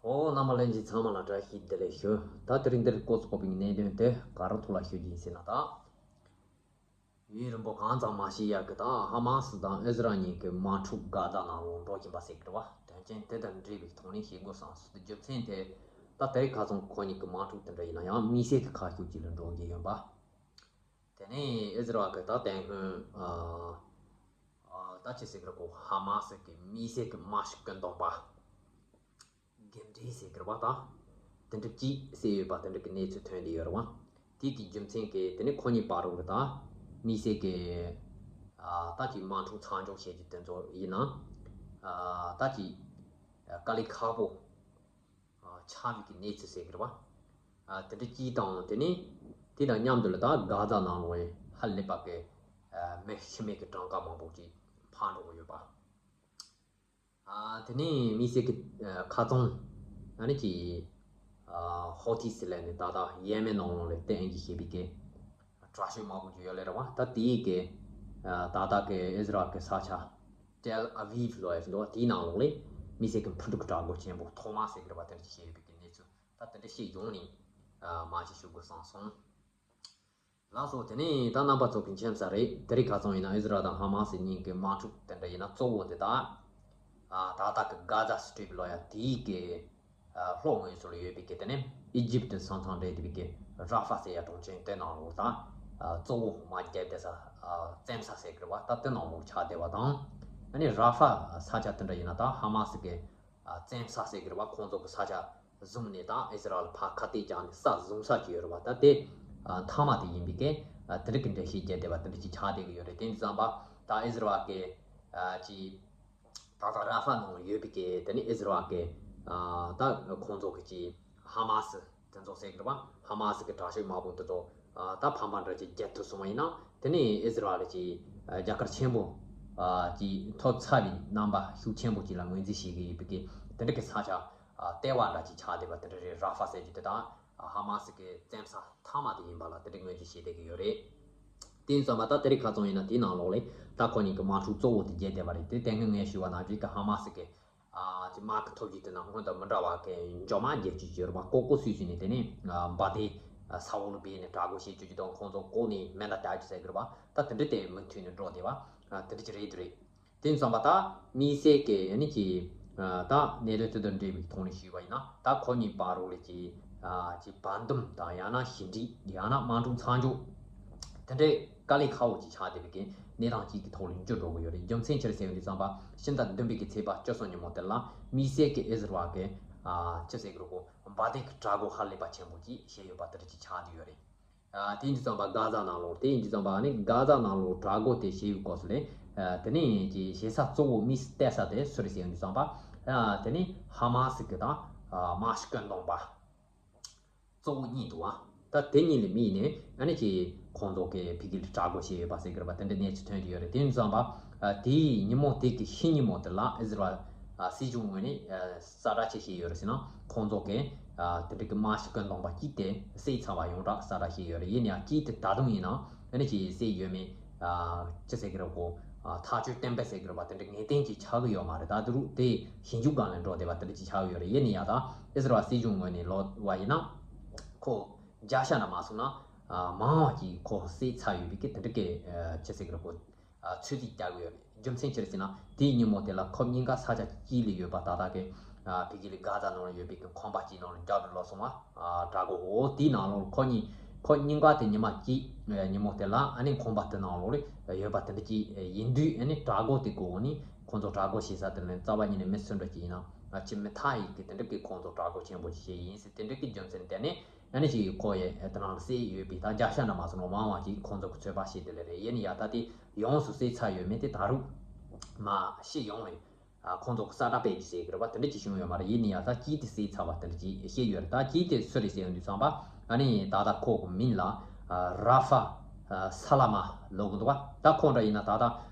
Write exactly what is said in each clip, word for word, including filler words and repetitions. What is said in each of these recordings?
ཨོ། རྣམ་པ་ལྷན་རྒྱས་ཚང་མ་ལ་བཀྲ་ཤིས་བདེ་ལེགས་ཞུ། ད་དེ་རིང་འདིར་སྐོར་ཚོགས་པའི་གནད་དོན་དེ་ག་རང་ཐོག་ལ་ཞུ་རྒྱུ་ཡིན་ཟེར་ན། ད་ཡུན་རིང་པོ་གང་ཙམ་མ་ཤི་ཡག་གི་ད་ཧ་མ་སི་དང་ཨི་ཟི་རལ་གཉིས་ཀྱི་དམག་འཁྲུག་གྷ་ཛ་ནང་ལོགས་འགྲོ་བཞིན་པ་ཟེར་གི་རེད་བ། དོན་རྐྱེན་དེ་དང་འབྲེལ་བའི་ཐོག་ནས་ཞུ་དགོས་བསམ་སོང་། རྒྱུ་མཚན་དེ་ད་དེ་རིང་ཁ་སང་ཁོ་གཉིས་ཀྱི་དམག་འཁྲུག་དེ་འདྲ་ཡིན་ན་ཡང་དམིགས་བསལ་གྱི་ཁ་ཤུགས་ཅིག་ལ་འགྲོ་གི་ཡོད་པ། དེ་ནས་ཨི་ཟི་རལ་གྱི་ད་དེ་སྔོན་ཨ་ཨ་ད་ཅི་ཟེར་གི་རེད་གོ། ཧ་མ་སི་གི་དམིགས་བསལ་གྱི་དམག་ཤུགས་ཀྱི་འདོམས་པ་རྒན་འདྲེ་ཟེར་གི་རེད་བ། ད་དེ་འདྲ་ཅིག་བསད་ཡོད་པ་དེ་འདྲ་གི་གནས་ཚུལ་ཐོན་བསྡད་ཡོད་རེད་བ། དེ་གི་རྒྱུ་མཚན་གྱིས་དེ་ནས་ཁོ་གཉིས་བར་དུ་གི་ད་དམིགས་བསལ་གྱི་ཨ་ད་ཅིག་དམག་འཁྲུག་མཚམས་འཇོག་བྱེད་རྒྱུ་དེ་ཚོ་ཡིན་ན་ཨ་ད་ཅིག་དཀའ་ལས་ཁག་པོ་ཨ་ཆགས་པའི་གི་གནས་ཚུལ་ཟེར་གི་རེད་བ། ཨ་དེ་འདྲ་ཅིག་དང་། དེ་ནས་དེ་དང་མཉམ་དུ་ལ་ད་གྷ་ཛ་ནང་ལོགས་ཧ་ལས་པ་གི་ཨ་མི་ཤི་རྨས་ཀྱི་གྲངས་ཀ་མང་པོ་ཅིག་འཕར་འགྲོ་གི་ཡོད་པ། ཨ་དེ་ནས་དམིགས་བསལ་གྱི་ཨ་ཁ་རྩང་ཨ་ནི་ཅིག་ཨ་ཧོ་ཐི་ཟེར་ལབ་ནས་ད་ལྟ་ཡེ་མེན་ནང་ལོགས་ལ་བསྟན་གྱི་བྱེད་པའི་གི་དྲག་ཤོས་དམག་དཔུང་ཅིག་ཡོད་ལེ་རེད་བ། ད་དེའི་གི་ཨ་ད་ལྟ་གི་ཨི་ཟི་རལ་གི་ས་ཆ་ཏེལ་ཨ་བྷིབ་ལབ་ཡག་འདུག་བ། དེའི་ནང་ལོགས་ལ་དམིགས་བསལ་གྱི་འཕུར་གདུགས་དྲག་རྒོལ་ཆེན་པོ་ཐོག་མ་ཟེར་གི་རེད་བ། དེ་འདྲ་ཅིག་བྱས་ཡོད་པའི་གི་གནས་ཚུལ། ད་དེ་འདྲ་ཞིག་ཡོང་ནས་ཨ་མ་ཅིག་ཞུ་དགོས་བསམ་སོང་། ལགས་སོ། དེ་ནས་ད་རྣམ་པ་ཚོ་གི་མཁྱེན་གསལ་རེད། དེ་རིང་ཁ་སང་ཡིན་ན་ཨི་ཟི་རལ་དང་ཧ་མ་སི་གཉིས་ཀྱི་དམག་འཁྲུག་དེ་འདྲ་ཡིན་ན་གཙོ་བོ་དེ་ད་ཨ་ད་ལྟ་གི་གྷ་ཛ་སི་ཊི་རིབ་ལབ་ཡག་དེའི་གི་ཨ་ལྷོ་ངོས་སུ་ལ་ཡོད་པའི་གི་དེ་ནས་ཨི་ཇིབ་ཏི་ས་མཚམས་འབྲེལ་བསྡད་པའི་གི་ར་ཧྥ་ཟེར་ཡག་གྲོང་ཁྱེར་དེ་ནང་ལོགས་ད་ཨ་གཙོ་བོ་དམག་རྒྱག་བསྡད་ས་ཨ་བཙེམ་ས་ཟེར་གི་རེད་བ། ད་དེ་ནང་ལོགས་ཆགས་བསྡད་པ་དང་། ཨ་ནི་ར་ཧྥ་ས་ཆ་དེ་འདྲ་ཡིན་ན་ད་ཧ་མ་སི་གི་ཨ་བཙན་ས་ཟེར་གི་རེད་བ། ཁོང་ཚོ་གི་ས་ཆ་བཟུང་ནས་ད་ཨི་ཟི་རལ་ཕར་ཁ་གཏད་བཅག་ནས་ས་བཟུང་ས་ཅིག་ཡོད་རེད་བ། ད་དེ་ཨ་མཐའ་མ་དེ་ཡིན་པའི་གི་ཨ་དེ་འདྲ་གི་འགྲེལ་བཤད་བརྒྱབ་བསྡད་པ་དེ་འདྲ་ཅིག་ཆགས་བསྡད་གི་ཡོད་རེད། དེ་འདི་ཙམ་པ་ད་ཨི་ཟི་རལ་གི་ཨ་ཅིག་ད་ལྟ་ར་ཧྥ་ནང་ཡོད་པའི་གི་དེ་ནི་ཨི་ཟི་རལ་གི་ཨ་ད་ཁོང་ཚོ་གི་ཅིག་ཧ་མ་སི་དེ་ཚོ་ཟེར་གི་རེད་བ། ཧ་མ་སི་གི་དྲག་ཤོས་དམག་དཔུང་དེ་ཚོ་ཨ་ད་ཕམ་པ་འདྲ་ཅིག་རྒྱག་ཐུབ་སོང་བ་ཡིན་ན། དེ་ནས་ཨི་ཟི་རལ་གྱི་ཨ་རྒྱལ་ཁབ་ཆེན་པོ་ཨ་ཅིག་ཐོབ་ཚར་བའི་རྣམ་པ་ཤུགས་ཆེན་པོ་ཅིག་ལ་ངོས་འཛིན་བྱེད་ཀྱི་ཡོད་པའི་གི་དེ་འདྲ་གི་ས་ཆ་ཨ་ལྟེ་བ་འདྲ་ཅིག་ཆགས་བསྡད་པ་དེ་འདྲ་རེད། ར་ཧྥ་ཟེར་རྒྱུ་དེ་དང་ཨ་ཧ་མ་སི་གི་བཙན་ས་མཐའ་མ་དེ་ཡིན་པ་ལ་དེ་འདྲ་ངོས་འཛིན་བྱེད་བསྡད་ཀྱི་ཡོད་རེད། དེ་ཡིན་ཙང་མ་ད་དེ་རིང་ཁ་སང་ཡིན་ན་དེའི་ནང་ལོགས་ལ་ད་ཁོ་གཉིས་ཀྱི་དམག་འཁྲུག་གཙོ་བོ་དེ་རྒྱག་བསྡད་པ་རེད། དེ་དེ་སྔོན་ངས་ཞུས་པ་ནང་བཞིན་གི་ཧ་མ་སི་གི་ཨ་ཅིག་དམག་གི་ཐོབ་རྒྱུ་དེ་ནང་སྔོན་དང་མི་འདྲ་བ་གི་འཇོག་མ་རྒྱག་རྒྱུ་ཅིག་ཡོད་རེད་པ། ལྐོག་ལྐོག་སུད་སུད་ནས་དེ་ནས་ཨ་འབའ་སྡེ་ཨ་ས་འོག་ལ་སྦས་ནས་དྲག་རྒོལ་བྱེད་རྒྱུ་ཅིག་དང་། ཁོང་ཚོ་བཀོག་ནས་མེ་མདའ་བརྒྱབ་རྒྱུ་ཟེར་གི་རེད་པ། ད་དེ་འདྲ་དེ་མུ་མཐུད་ནས་འགྲོ་བསྡད་པ་ཨ་དེ་འདྲ་ཅིག་རེད་འདུག་རེད། དེ་ཙམ་པ་ད་དམིགས་བསལ་གྱི་ཨ་ནི་ཅིག་ཨ་ད་གནད་དོན་དེ་དང་འབྲེལ་བའི་ཐོག་ནས་ཞུས་པ་ཡིན་ན། ད་ཁོ་གཉིས་བར་རོགས་ལས་ཀྱི་ཨ་ཅིག་བར་འདུམ་དང་། ཡང་ན་ཞི་འགྲིག་ཡང་ན་དམག་འཁྲུག་མཚམས་འཇོག་དེ་འདྲའི་དཀའ་ལས་ཁག་པོ་ཅིག་ཆགས་བསྡད་པའི་གི་གནས་སྟངས་ཅིག་གི་ཐོག་ལ་འགྱུར་འགྲོ་གི་ཡོད་རེད། རྒྱུ་མཚན་ཅི་རེད་ཟེར་བ་དུས་ཙམ་པ་ཕྱི་ཟླ་བདུན་པའི་གི་ཚེས་པ་བཅུ་གསུམ་ཉིན་མོ་དེ་ལ་དམིགས་བསལ་གྱི་ཨི་ཟི་རལ་གྱི་ཨ་ཅི་ཟེར་གི་རེད་གོ། འབའ་སྡེ་གི་དྲག་རྒོལ་ཧ་ལས་པ་ཆེན་པོ་ཅིག་བྱས་ཡོད་པ་དེ་འདྲ་ཅིག་ཆགས་བསྡད་ཡོད་རེད། ཨ་དེ་ཡིན་དུས་ཙམ་པ་གྷ་ཛ་ནང་ལོགས། དེ་ཡིན་དུས་ཙམ་པ་ནི་གྷ་ཛ་ནང་ལོགས་དྲག་རྒོལ་དེ་བྱས་ཡོད་སྐབས་སུ་ལས་ཨ་དེ་ནས་ཀྱི་བྱེད་ས་གཙོ་བོ་དམིགས་སུ་གཏད་ས་དེ་སུ་རེད་ཟེར་ཡོང་དུས་ཙམ་པ། ཨ་དེ་ནི་ཧ་མ་སི་གི་དང་ཨ་དམག་ཤུགས་ཀྱི་འདོམས་པ་གཙོ་བོ་གཉིས་འདུག་ཨ། ད་དེ་གཉིས་ལ་དམིགས་ནས་ཨ་ནི་ཅིག་ཁོང་ཚོ་གི་ཕ་གི་ལ་དྲག་རྒོལ་བྱས་ཡོད་པ་ཟེར་གི་རེད་པ། དེ་འདྲ་གནས་ཚུལ་ཐོན་གྱི་ཡོད་རེད། དེ་ཡིན་དུས་ཙམ་པ་ཨ་དེའི་ཉིན་མོ་དེ་གི་ཕྱི་ཉིན་མོ་དེ་ལ་ཨི་ཟི་རལ་ཨ་སྲིད་གཞུང་ངོས་ནས་ཨ་གསལ་བསྒྲགས་ཅིག་བྱས་ཡོད་རེད་ཟེར་ན། ཁོང་ཚོ་གིས་ཨ་དེ་འདྲ་གི་དམག་ཤུགས་ཀྱི་འདོམས་པ་གཅིག་དེ་བསད་ཚར་བ་ཡོངས་གྲགས་གསལ་བསྒྲགས་བྱས་ཡོད་རེད། ཡིན་ན་ཡང་གཅིག་དེ་ད་དུང་ཡིན་ན་ཨ་ནི་ཅིག་བསད་ཡོད་མེད་ཨ་ཅི་ཟེར་གི་རེད་གོ། ཨ་ཐག་གཅོད་བརྟན་པོ་ཟེར་གི་རེད་པ། དེ་འདྲ་ངེས་གཏན་ཅིག་ཆགས་ཀྱི་ཡོད་མ་རེད། ད་དེ་རུ་དེ་ཞིབ་འཇུག་སྒང་ལ་འགྲོ་བསྡད་པ་དེ་འདྲ་ཅིག་ཆགས་ཀྱི་ཡོད་རེད། ཡིན་ན་ཡང་ད་ཨི་ཟི་རལ་སྲིད་གཞུང་ངོས་ནས་ལབ་པ་ཡིན་ན། ཁོ་བརྒྱ་ཆ་ནང་མ་སོང་ན་ཨ་མང་བ་ཅིག་ཁོ་བསད་ཚར་ཡོད་པའི་གི་དེ་འདྲ་གི་ཨ་ཅི་ཟེར་གི་རེད་གོ། ཨ་ཚོད་རྩིས་རྒྱག་གི་ཡོད་རེད། རྒྱུ་མཚན་ཅི་རེད་ཟེར་ན། དེའི་ཉིན་མོ་དེ་ལ་ཁོ་གཉིས་ཀ་ས་ཆ་གཅིག་ལ་ཡོད་པ། ད་ལྟ་གི་ཨ་ཕ་གི་ལ་གྷ་ཛ་ནང་ལ་ཡོད་པའི་གི་ཁང་པ་གཅིག་ནང་ལ་རྒྱབ་ལ་ལོག་སོང་བ། ཨ་དྲག་རྒོལ། འོ་དེའི་ནང་ལོགས་ཁོ་གཉིས་ཁོ་གཉིས་ཀ་དེ་ཉི་མ་གཅིག་ཉིན་མོ་དེ་ལ་ཨ་ནི་ཁང་པ་དེ་ནང་ལོགས་ལ་ཡོད་པ་དེ་འདྲ་གཅིག་ཡིན་དུས། ཨ་ནི་དྲག་རྒོལ་དེ་གོ་ནི་ཁོང་ཚོ་དྲག་རྒོལ་བྱེད་ས་དེ་ལ་རྩ་བ་ཉིད་ནས་མི་སུ་འདྲ་ཅིག་ཡིན་ན་ཨ་ཅི་མི་ཐ་ཡིག་གི་དེ་འདྲ་གི་ཁོང་ཚོ་དྲག་རྒོལ་ཆེན་པོ་ཅིག་བྱས་ཡིན་ཟེར། དེ་འདྲ་གི་རྒྱུ་མཚན་དེ་ནས་ཨ་ནི་ཅིག་ཁོ་ཡི་དེ་ནང་ལ་བསད་ཡོད་པའི་ད་བརྒྱ་ཆ་འདྲ་མ་སོང་ན་མང་བ་ཅིག་ཁོང་ཚོ་གི་ཚོད་དཔག་བྱས་དེ་ལ་རེད། ཡིན་ན་ཡང་ད་དེ་ཡོངས་སུ་བསད་ཚར་ཡོད་མེད་དེ་ད་རུང་མ་ཤེས་ཡོང་བས། ཨ་ཁོང་ཚོ་གི་གསལ་བསྒྲགས་སྤེལ་རྒྱུ་ཟེར་གི་རེད་པ། དེ་འདྲ་ཅིག་བྱུང་ཡོད་མ་རེད། ཡིན་ན་ཡང་ད་གཅིག་དེ་བསད་ཚར་བ་དེ་འདྲ་ཅིག་བཤད་ཡོད་རེད། ད་གཅིག་དེ་སུ་རེད་ཟེར་ཡོང་དུས་ཙམ་པ། ཨ་ནི་ད་ལྟ་ཁོ་གི་མིང་ལ་ཨ་ར་ཧྥ་ཨ་ས་ལ་མ་ལབ་གི་འདུག་པ། ད་ཁོ་འདྲ་ཡིན་ན་ད་ལྟ་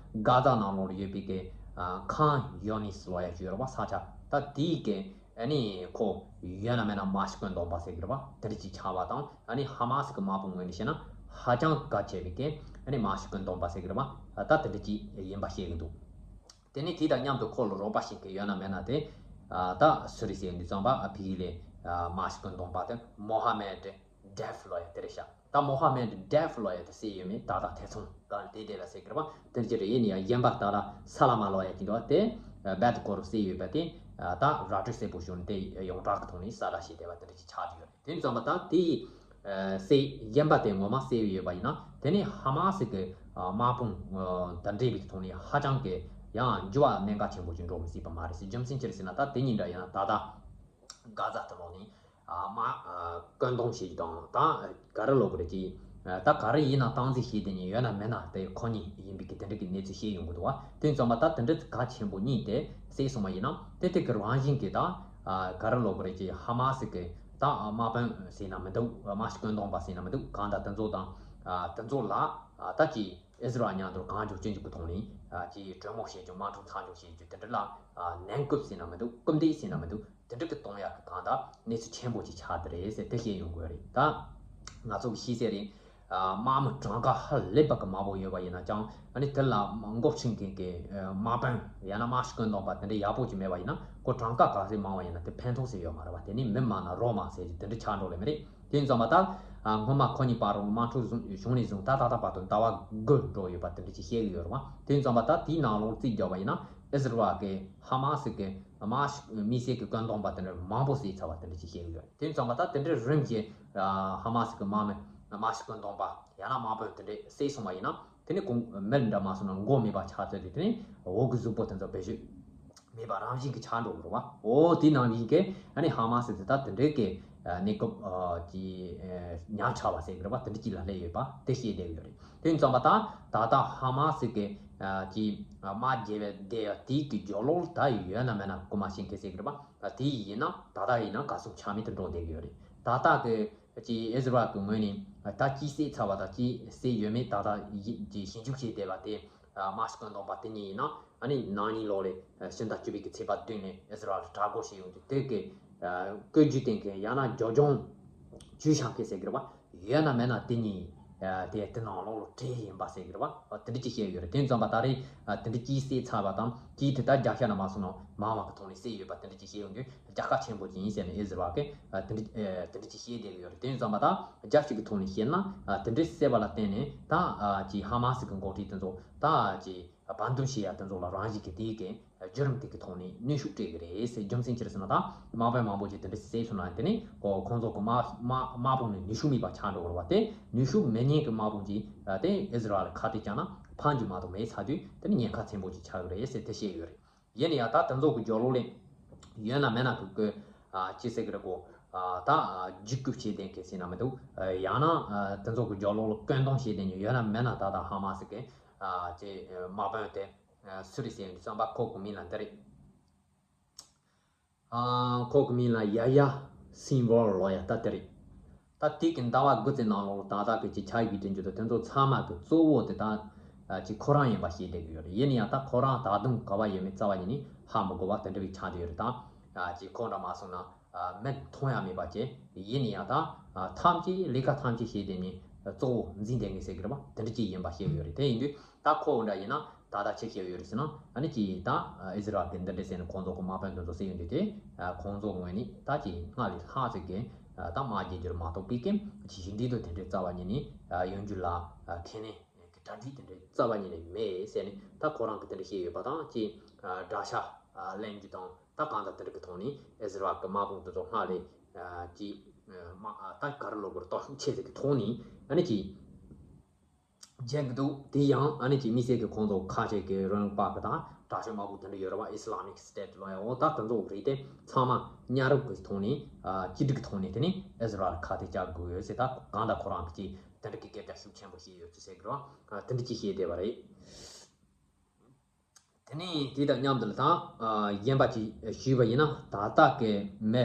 གྷ་ཛ་ནང་ལོགས་ལ་ཡོད་པའི་གི་ཨ་ཁཱན་ཡོ་ནིས་ལབ་ཡག་ཅིག་ཡོད་རེད་པ། ས་ཆ་ད་དེའི་གི་ཨ་ནི་ཁོ་ཡོད་ན་མེད་ན་མ་ཤི་ཀོན་སྡོམ་པ་ཟེར་གི་རེད་པ། དེ་འདྲ་ཅིག་ཆགས་པ་དང་། ཨ་ནི་ཧ་མ་སི་གི་དམག་དཔུང་ངོས་ནས་བཤད་ན་ཧ་ཅང་གལ་ཆེ་བའི་གི་ཨ་ནི་མ་ཤི་ཀོན་སྡོམ་པ་ཟེར་གི་རེད་པ། ད་དེ་འདྲ་ཅིག་ཡིན་པ་བཤད་གི་འདུག་དེ་ནས་དེ་དང་མཉམ་དུ་ཁོ་ལ་རོགས་པ་བྱེད་མཁན་ཡོད་ན་མེད་ན་དེ་ ཨ་ད་སུ་རེད་ཟེར་དུས་ཙམ་པ་ཨ་ཕ་གི་ལས་ཨ་མ་ཤི་ཀུན་སྟོང་པ་དེ་མོ་ཧ་མེད་ཌེབ་ལོ་ཡ་དེ་རེད་ཤག་ད་མོ་ཧ་མེད་ཌེབ་ལོ་ཡ་དེ་ཟེར་ཡོད་མེད་ད་ད་ཐེ་ཚོམ་གང་དེ་དེ་ལ་ཟེར་གི་རེད་པ། དེ་ཅི་རེད་ཡིན་ཡང་གཞན་པ་ད་ལ་ས་ལ་མ་ལོ་ཡ་གི་འདུག་བ་དེ་ཨ་བེད་ཀོ་རུ་ཟེར་ཡོད་པ་དེ་ཨ་ད་ར་སྤྲོད་གསལ་པོ་བྱུང་ནས་དེ་ཡོངས་གྲགས་ཀྱི་ཐོག་ནས་ས་ད་ཞེས་བསྡད་པ་དེ་འདྲ་ཅིག་ཆགས་བསྡད་ཡོད་རེད། དེ་ཙམ་པ་ད་དེའི་ཨ་སྲས་གཞན་པ་དེ་ངོ་མ་གསལ་ཡོད་པ་ཡིན་ན་དེ་ནི་ཧ་མ་སི་གི་ཨ་དམག་དཔུང་ཨ་དང་འབྲེལ་བའི་ཐོག་ནས་ཧ་ཅང་གི་ཡང་འགྱུར་བ་གནད་འགག་ཆེན་པོ་ཞིག་འགྲོ་མི་སྲིད་པ་མ་རེད་ཟེར། རྒྱུ་མཚན་ཅི་རེད་ཟེར་ན་ད་དེ་གཉིས་འདྲ་ཡིན་ན་ད་ལྟ་གྷ་ཛ་ལྟ་ལོག་ནས་ཨ་དམག་ཨ་བཀོད་འདོམས་བྱེད་རྒྱུ་དང་ད་ག་རེ་ལབ་དགོས་རེད་ཀྱི་ཨ་ད་ག་རེ་ཡིན་ན་སྟངས་འཛིན་བྱེད་དེ་ནི་ཡོད་ན་མེད་ན་དེ་ཁོ་གཉིས་ཡིན་པའི་གི་དེ་འདྲ་གི་གནས་ཚུལ་བཤད་ཡོང་གི་འདུག་བ། དེ་ཙམ་པ་ད་དེ་འདྲ་གལ་ཆེན་པོ་གཉིས་དེ་གསལ་སོང་བ་ཡིན་ན་དེ་དེ་གི་རང་བཞིན་གི་ད་ཨ་ག་རེ་ལབ་དགོས་རེད་ཀྱི་ཧ་མ་སི་གི་ད་དམག་དཔོན་ཟེར་ན་མི་འདུག་དམག་སྤྱི་བཀོད་འདོམས་པ་ཟེར་ན་མི་འདུག་གང་ལྟར་དེ་ཚོ་དང་ཨ་དེ་ཚོ་ལ་ཨ་ད་ཀྱི་ཨི་ཟི་རལ་མཉམ་དུ་གང་བྱུང་ཅི་འཇུག་གི་ཐོག་ནས་ཨ་ཀྱི་གྲོས་མོལ་བྱེད་རྒྱུ་དམག་འཁྲུག་མཚམས་འཇོག་བྱེད་རྒྱུ་དེ་འདྲ་ལ་ཨ་ནན་སྐུལ་ཟེར་ན་མི་འདུག་སྐུལ་འདེད་ཟེར་ན་མི་འདུག་དེ་འདྲ་གི་གཏོང་ཡག་གི་གང་ལྟར་གནས་ཚུལ་ཆེན་པོ་ཅིག་ཆགས་བསྡད་རེད་ཟེར་དེ་བཤད་ཡོང་དགོས་རེད། ད་ང་ཚོ་གི་ཤེས་གསལ་རེད། ཨ་དམག་མི་གྲངས་ཀ་ཧ་ལས་པ་གི་མང་པོ་ཡོད་པ་ཡིན་ན་ཀྱང་ཨ་ནི་དེ་ལ་འགོ་ཁྲིད་མཁན་གྱི་ཨ་དམག་དཔོན་ཡང་ན་དམག་སྤྱི་བཀོད་འདོམས་པ་དེ་འདྲ་ཡག་པོ་ཅིག་མེད་པ་ཡིན་ན་ཁོ་གྲངས་ཀ་ག་ཚོད་མང་བ་ཡིན་ན་དེ་ཕན་ཐོགས་ཟེར་ཡོད་མ་རེད་པ། དེ་ནི་མི་མང་ན་རོ་མང་ཟེར་གྱི་དེ་འདྲ་ཆགས་འགྲོ་ལེ་མི་རེད། དེ་ཡིན་ཙང་མ་ད་ཨ་སྔོན་མ་ཁོ་གཉིས་བར་རུ་དམག་འཁྲུག་བཟུང་བྱུང་ནས་བཟུང་ད་ད་ལྟ་བར་དུ་ཟླ་བ་དགུ་འགྲོ་ཡོད་པ་དེ་འདྲ་ཅིག་བཤད་གི་ཡོད་རེད་པ། དེ་ཡིན་ཙང་མ་ད་དེའི་ནང་ལོགས་རྩིས་རྒྱག་པ་ཡིན་ན་ཨི་ཟི་རལ་གྱི་ཧ་མ་སི་གི་དམག་མི་སེར་གྱི་བཀོད་འདོམས་པ་དེ་འདྲ་མང་པོ་བསད་ཚར་བ་དེ་འདྲ་ཅིག་བཤད་གི་ཡོད་རེད། དེ་ཡིན་ཙང་མ་ད་དེ་འདྲའི་རིམ་གྱིས་ཧ་མ་སི་གི་དམག་མི་དམག་སྤྱི་བཀོད་འདོམས་པ་ཡང་ན་དམག་དཔོན་དེ་འདྲས་བསད་སོང་བ་ཡིན་ན་དེ་ནི་གོང་མི་འདྲ་མ་སོང་ན་མགོ་མེད་པ་ཆགས་ཚར་དུས་དེ་ནི་འོག་གི་གཟུགས་པོ་དེ་ཚོ་བེད་སྤྱོད་མེད་པ་རང་བཞིན་གྱི་ཆགས་འགྲོ་གི་རེད་བ། འོ་དེ་ནང་བཞིན་གྱི་ཨ་ནི་ཧ་མ་སི་དེ་ད་དེ་འདྲའི་གི་གནས་སྐབས་ཀྱི་ཉམས་ཆག་པ་ཟེར་གི་རེད་བ། དེ་འདྲ་ཅིག་ལ་སླེབས་ཡོད་པ་དེ་ཤེས་བསྡད་ཡོད་རེད། དེ་ཡིན་ཙང་མ་ད་ད་ལྟ་ཧ་མ་སི་གི་ཀྱི་དམག་རྒྱལ་བའི་སྡེ་དེའི་གི་རྒྱབ་ལོགས་ལ་ད་ཡོད་ན་མེད་ན་སྐུ་མ་ཤེས་མཁན་ཟེར་གི་རེད་བ། དེ་ཡིན་ན་ད་ལྟ་ཡིན་ན་ག་ཚོད་ཆ་མེད་དུ་འགྲོ་བསྡད་ཀྱི་ཡོད་རེད། ད་ལྟ་གི་ཀྱི་ཨི་ཟི་རལ་གྱི་ངོས་ནས་ད་ཅི་བསད་ཚར་བ་དང་ཅི་བསད་ཡོད་མེད་ད་ལྟ་ཡི་ཀྱི་ཞིབ་འཇུག་བྱས་བསྡད་པ་དེ་དམག་སྤྱི་བཀོད་འདོམས་པ་དེ་གཉིས་ཡིན་ན་ཨ་ནི་ནང་ཉིན་ལོག་ལས་ཕྱི་ཟླ་བཅུ་པའི་གི་ཚེས་པ་བདུན་ནས་ཨི་ཟི་རལ་དྲག་རྒོལ་བྱས་ཡོང་དུས་དེ་གི་བཀོད་ཇུས་བསྟན་མཁན་ཡང་ན་རྒྱབ་ལྗོངས་ཇུས་བཞག་མཁན་ཟེར་གི་རེད་བ། ཡོད་ན་མེད་ན་དེ་གཉིས་དེ་དེ་ནང་ལོགས་ལ་བྲེལ་ཡིན་པ་ཟེར་གི་རེད་བ། དེ་འདྲ་ཅིག་བཤད་ཡོད་རེད། དེ་ཙམ་པ་ད་རེས་དེ་འདྲ་ཅིག་བསད་ཚར་བ་དང་ཅིག་དེ་ལྟར་བརྒྱ་ཆ་ན་མ་སོང་ན་མང་བ་གི་ཐོག་ནས་བསད་ཡོད་པ་དེ་འདྲ་ཅིག་བཤད་ཡོང་དུས། རྒྱལ་ཁ་ཆེན་པོ་ཅིག་ཡིན་ཟེར་ནས་ཨི་ཟི་རལ་གྱིས་ཨ་དེ་འདྲ་ཨ་དེ་འདྲ་ཅིག་བཤད་བསྡད་ཀྱི་ཡོད་རེད། དེ་ཙམ་པ་ད་རྒྱལ་སྤྱི་གི་ཐོག་ནས་བཤད་ན་ཨ་དེ་འདྲ་བཤད་པ་ལ་བརྟེན་ནས་ད་ཨ་ཅིག་ཧ་མ་སི་གི་འགོ་ཁྲིད་དེ་ཚོ་ད་ཨ་ཅིག་བར་འདུམ་བྱེད་ཡ་དེ་ཚོ་ལ་རང་བཞིན་གྱི་དེའི་གི་བརྒྱུད་རིམ་དེ་གི་ཐོག་ནས་ནུས་ཤུགས་སྤྲད་ཀྱི་རེད་ཟེར། རྒྱུ་མཚན་ཅི་རེད་ཟེར་ན་ད་དམག་དཔོན་མང་པོ་ཅིག་དེ་འདྲ་བསད་སོང་ན་དེ་ནས་ཁོ་ཁོང་ཚོ་གི་དམག་དམག་དམག་དཔུང་ནས་ནུས་ཤུགས་མེད་པ་ཆགས་འགྲོ་གི་རེད་བ། དེ་ནུས་ཤུགས་མེད་མཁན་གྱི་དམག་དཔུང་ཅིག་ཨ་དེ་ཨི་ཟི་རལ་ལ་ཁ་གཏད་བཅག་ན་ཕམ་རྒྱུ་མ་གཏོགས་མེད་ཚར་དུས་དེ་ནི་ཉེན་ཁ་ཆེན་པོ་ཅིག་ཆགས་ཀྱི་རེད་ཟེར་དེ་བཤད་ཡོད་རེད། ཡིན་ན་ཡང་ད་དེ་ཚོ་གི་རྒྱབ་ལོགས་ལ་ཡོད་ན་མེད་ན་གི་ཀོ་ཨ་ཅི་ཟེར་གི་རེད་གོ། ཨ་ད་ཨ་འཇིགས་སྐུལ་བྱེད་བསྡད་མཁན་ཟེར་ན་མི་འདུག་ཨ་ཡང་ན་ཨ་དེ་ཚོ་གི་རྒྱབ་ལོགས་ལ་བཀོད་འདོམས་བྱེད་བསྡད་མཁན་ཡོད་ན་མེད་ན་ད་ལྟ་ཧ་མ་སི་གི་ཨ་ཅི་དམག་དཔོན་དེ་ཨ་སུ་རེད་ཟེར་ཡོང་དུས་ཙམ་པ་ཁོ་གི་མིང་ལ་འདི་རེད། ཨ་ཁོ་གི་མིང་ལ་ཡ་ཡ་སིན་ཝར་ལོ་ཡ་ད་དེ་རེད། ད་དེ་གི་ཟླ་བ་དགུ་ཙམ་ནང་ལོགས་ལ་ད་ལྟ་གི་ཅིག་ཆ་ཡིག་དེ་འཇུ་དུ་དེ་ཚོ་ཚང་མ་གི་གཙོ་བོ་དེ་ད་ཅིག་ཁོ་རང་ཡིན་པ་ཤེས་བསྡད་ཀྱི་ཡོད་རེད། ཡིན་ན་ཡང་ད་ཁོ་རང་ད་དུང་ག་བ་ཡོད་མེད་རྩ་བ་ཉིད་ནས་ཧ་མི་གོ་བ་དེ་འདྲ་བའི་ཆགས་བསྡད་ཡོད་རེད། ད་ཅིག་ཁོ་འདྲ་མ་སོང་ན་མིག་མཐོང་ཡ་མེད་པ་བྱས། ཡིན་ན་ཡང་ད་ཐམས་ཅད་ལས་ཀ་ཐམས་ཅད་བྱེད་བསྡད་ནས་གཙོ་བོ་འཛིན་བསྡད་མཁན་ཟེར་གི་རེད་པ། དེ་འདྲ་ཅིག་ཡིན་པ་ཤེས་ཀྱི་ཡོད་རེད། དེ་ཡིན་དུས་ད་ཁོ་འདྲ་ཡིན་ན་ད་ལྟ་ཆི་བྱས་ཡོད་རེད་ཟེར་ན། ཨ་ནི་ཅིག་ད་ཨི་ཟི་རལ་གི་འདི་འདྲ་ཟེར་ནས་ཁོང་ཚོ་གི་དམག་དཔོན་དེ་ཚོ་བསད་ཡོང་དུས་དེ་ཁོང་ཚོ་ངོས་ནས་ད་ཅིག་སྔར་ལས་ལྷག་ཙམ་གི་ད་དམག་རྒྱག་རྒྱུར་མ་གཏོགས་པའི་གི་ཅིག་ཞི་འགྲིག་དང་དེ་འདྲའི་རྩ་བ་ཉིད་ནས་ཡོང་རྒྱུ་ལ་ཁས་ལེན་གྱི་གྲ་སྒྲིག་དེ་འདྲའི་རྩ་བ་ཉིད་ནས་མེད་ཟེར་ནས་ད་ཁོ་རང་གི་དེ་འདྲ་བཤད་ཡོད་པ་དང་། ཅིག་དགྲ་ཤ་ལེན་རྒྱུ་དང་ད་གང་ལྟར་དེ་འདྲ་གི་ཐོག་ནས་ཨི་ཟི་རལ་གི་དམག་དཔུང་དེ་ཚོ་སྔར་ལས་ཅིག་དམག་ད་ག་རེ་ལབ་དགོས་རེད། སྟོབས་ཤུགས་ཆེ་ཟིག་གི་ཐོག་ནས་ཨ་ནི་ཅིག་རྒྱག་གི་འདུག་དེ་ཡང་ཨ་ནི་ཅིག་དམིགས་བསལ་གྱི་ཁོང་ཚོ་ཁ་ཤས་ཀྱི་རོན་པ་གི་དང་དྲག་ཤོས་དམག་དཔུང་དེ་འདྲ་ཡོད་རེད་བ། ཨི་སི་ལ་མིག་སི་ཊེ་ཊི་ལབ་ཡ། འོ་ད་དེ་ཚོ་རིགས་དེ་ཚང་མ་མཉམ་རུབ་ཀྱི་ཐོག་ནས་ཨ་གཅིག་སྒྲིལ་གྱི་ཐོག་ནས་དེ་ནས་ཨི་སི་རལ་ཁ་གཏད་བཅག་དགོས་ཡོད་ཟེར། ད་གང་ལྟར་ཁོ་རང་གི་ཅིག་དེ་འདྲ་གི་སྐད་ཆ་ཤུགས་ཆེན་པོ་བཤད་ཡོད་ཚུལ་ཟེར་གི་རེད་བ། ཨ་དེ་འདྲ་ཅིག་བཤད་བསྡད་པ་རེད། དེ་ནས་དེ་དང་མཉམ་དུ་ལ་ད་ཨ་གཞན་པ་ཅིག་ཞུས་པ་ཡིན་ན། ད་ལྟ་གི་མི་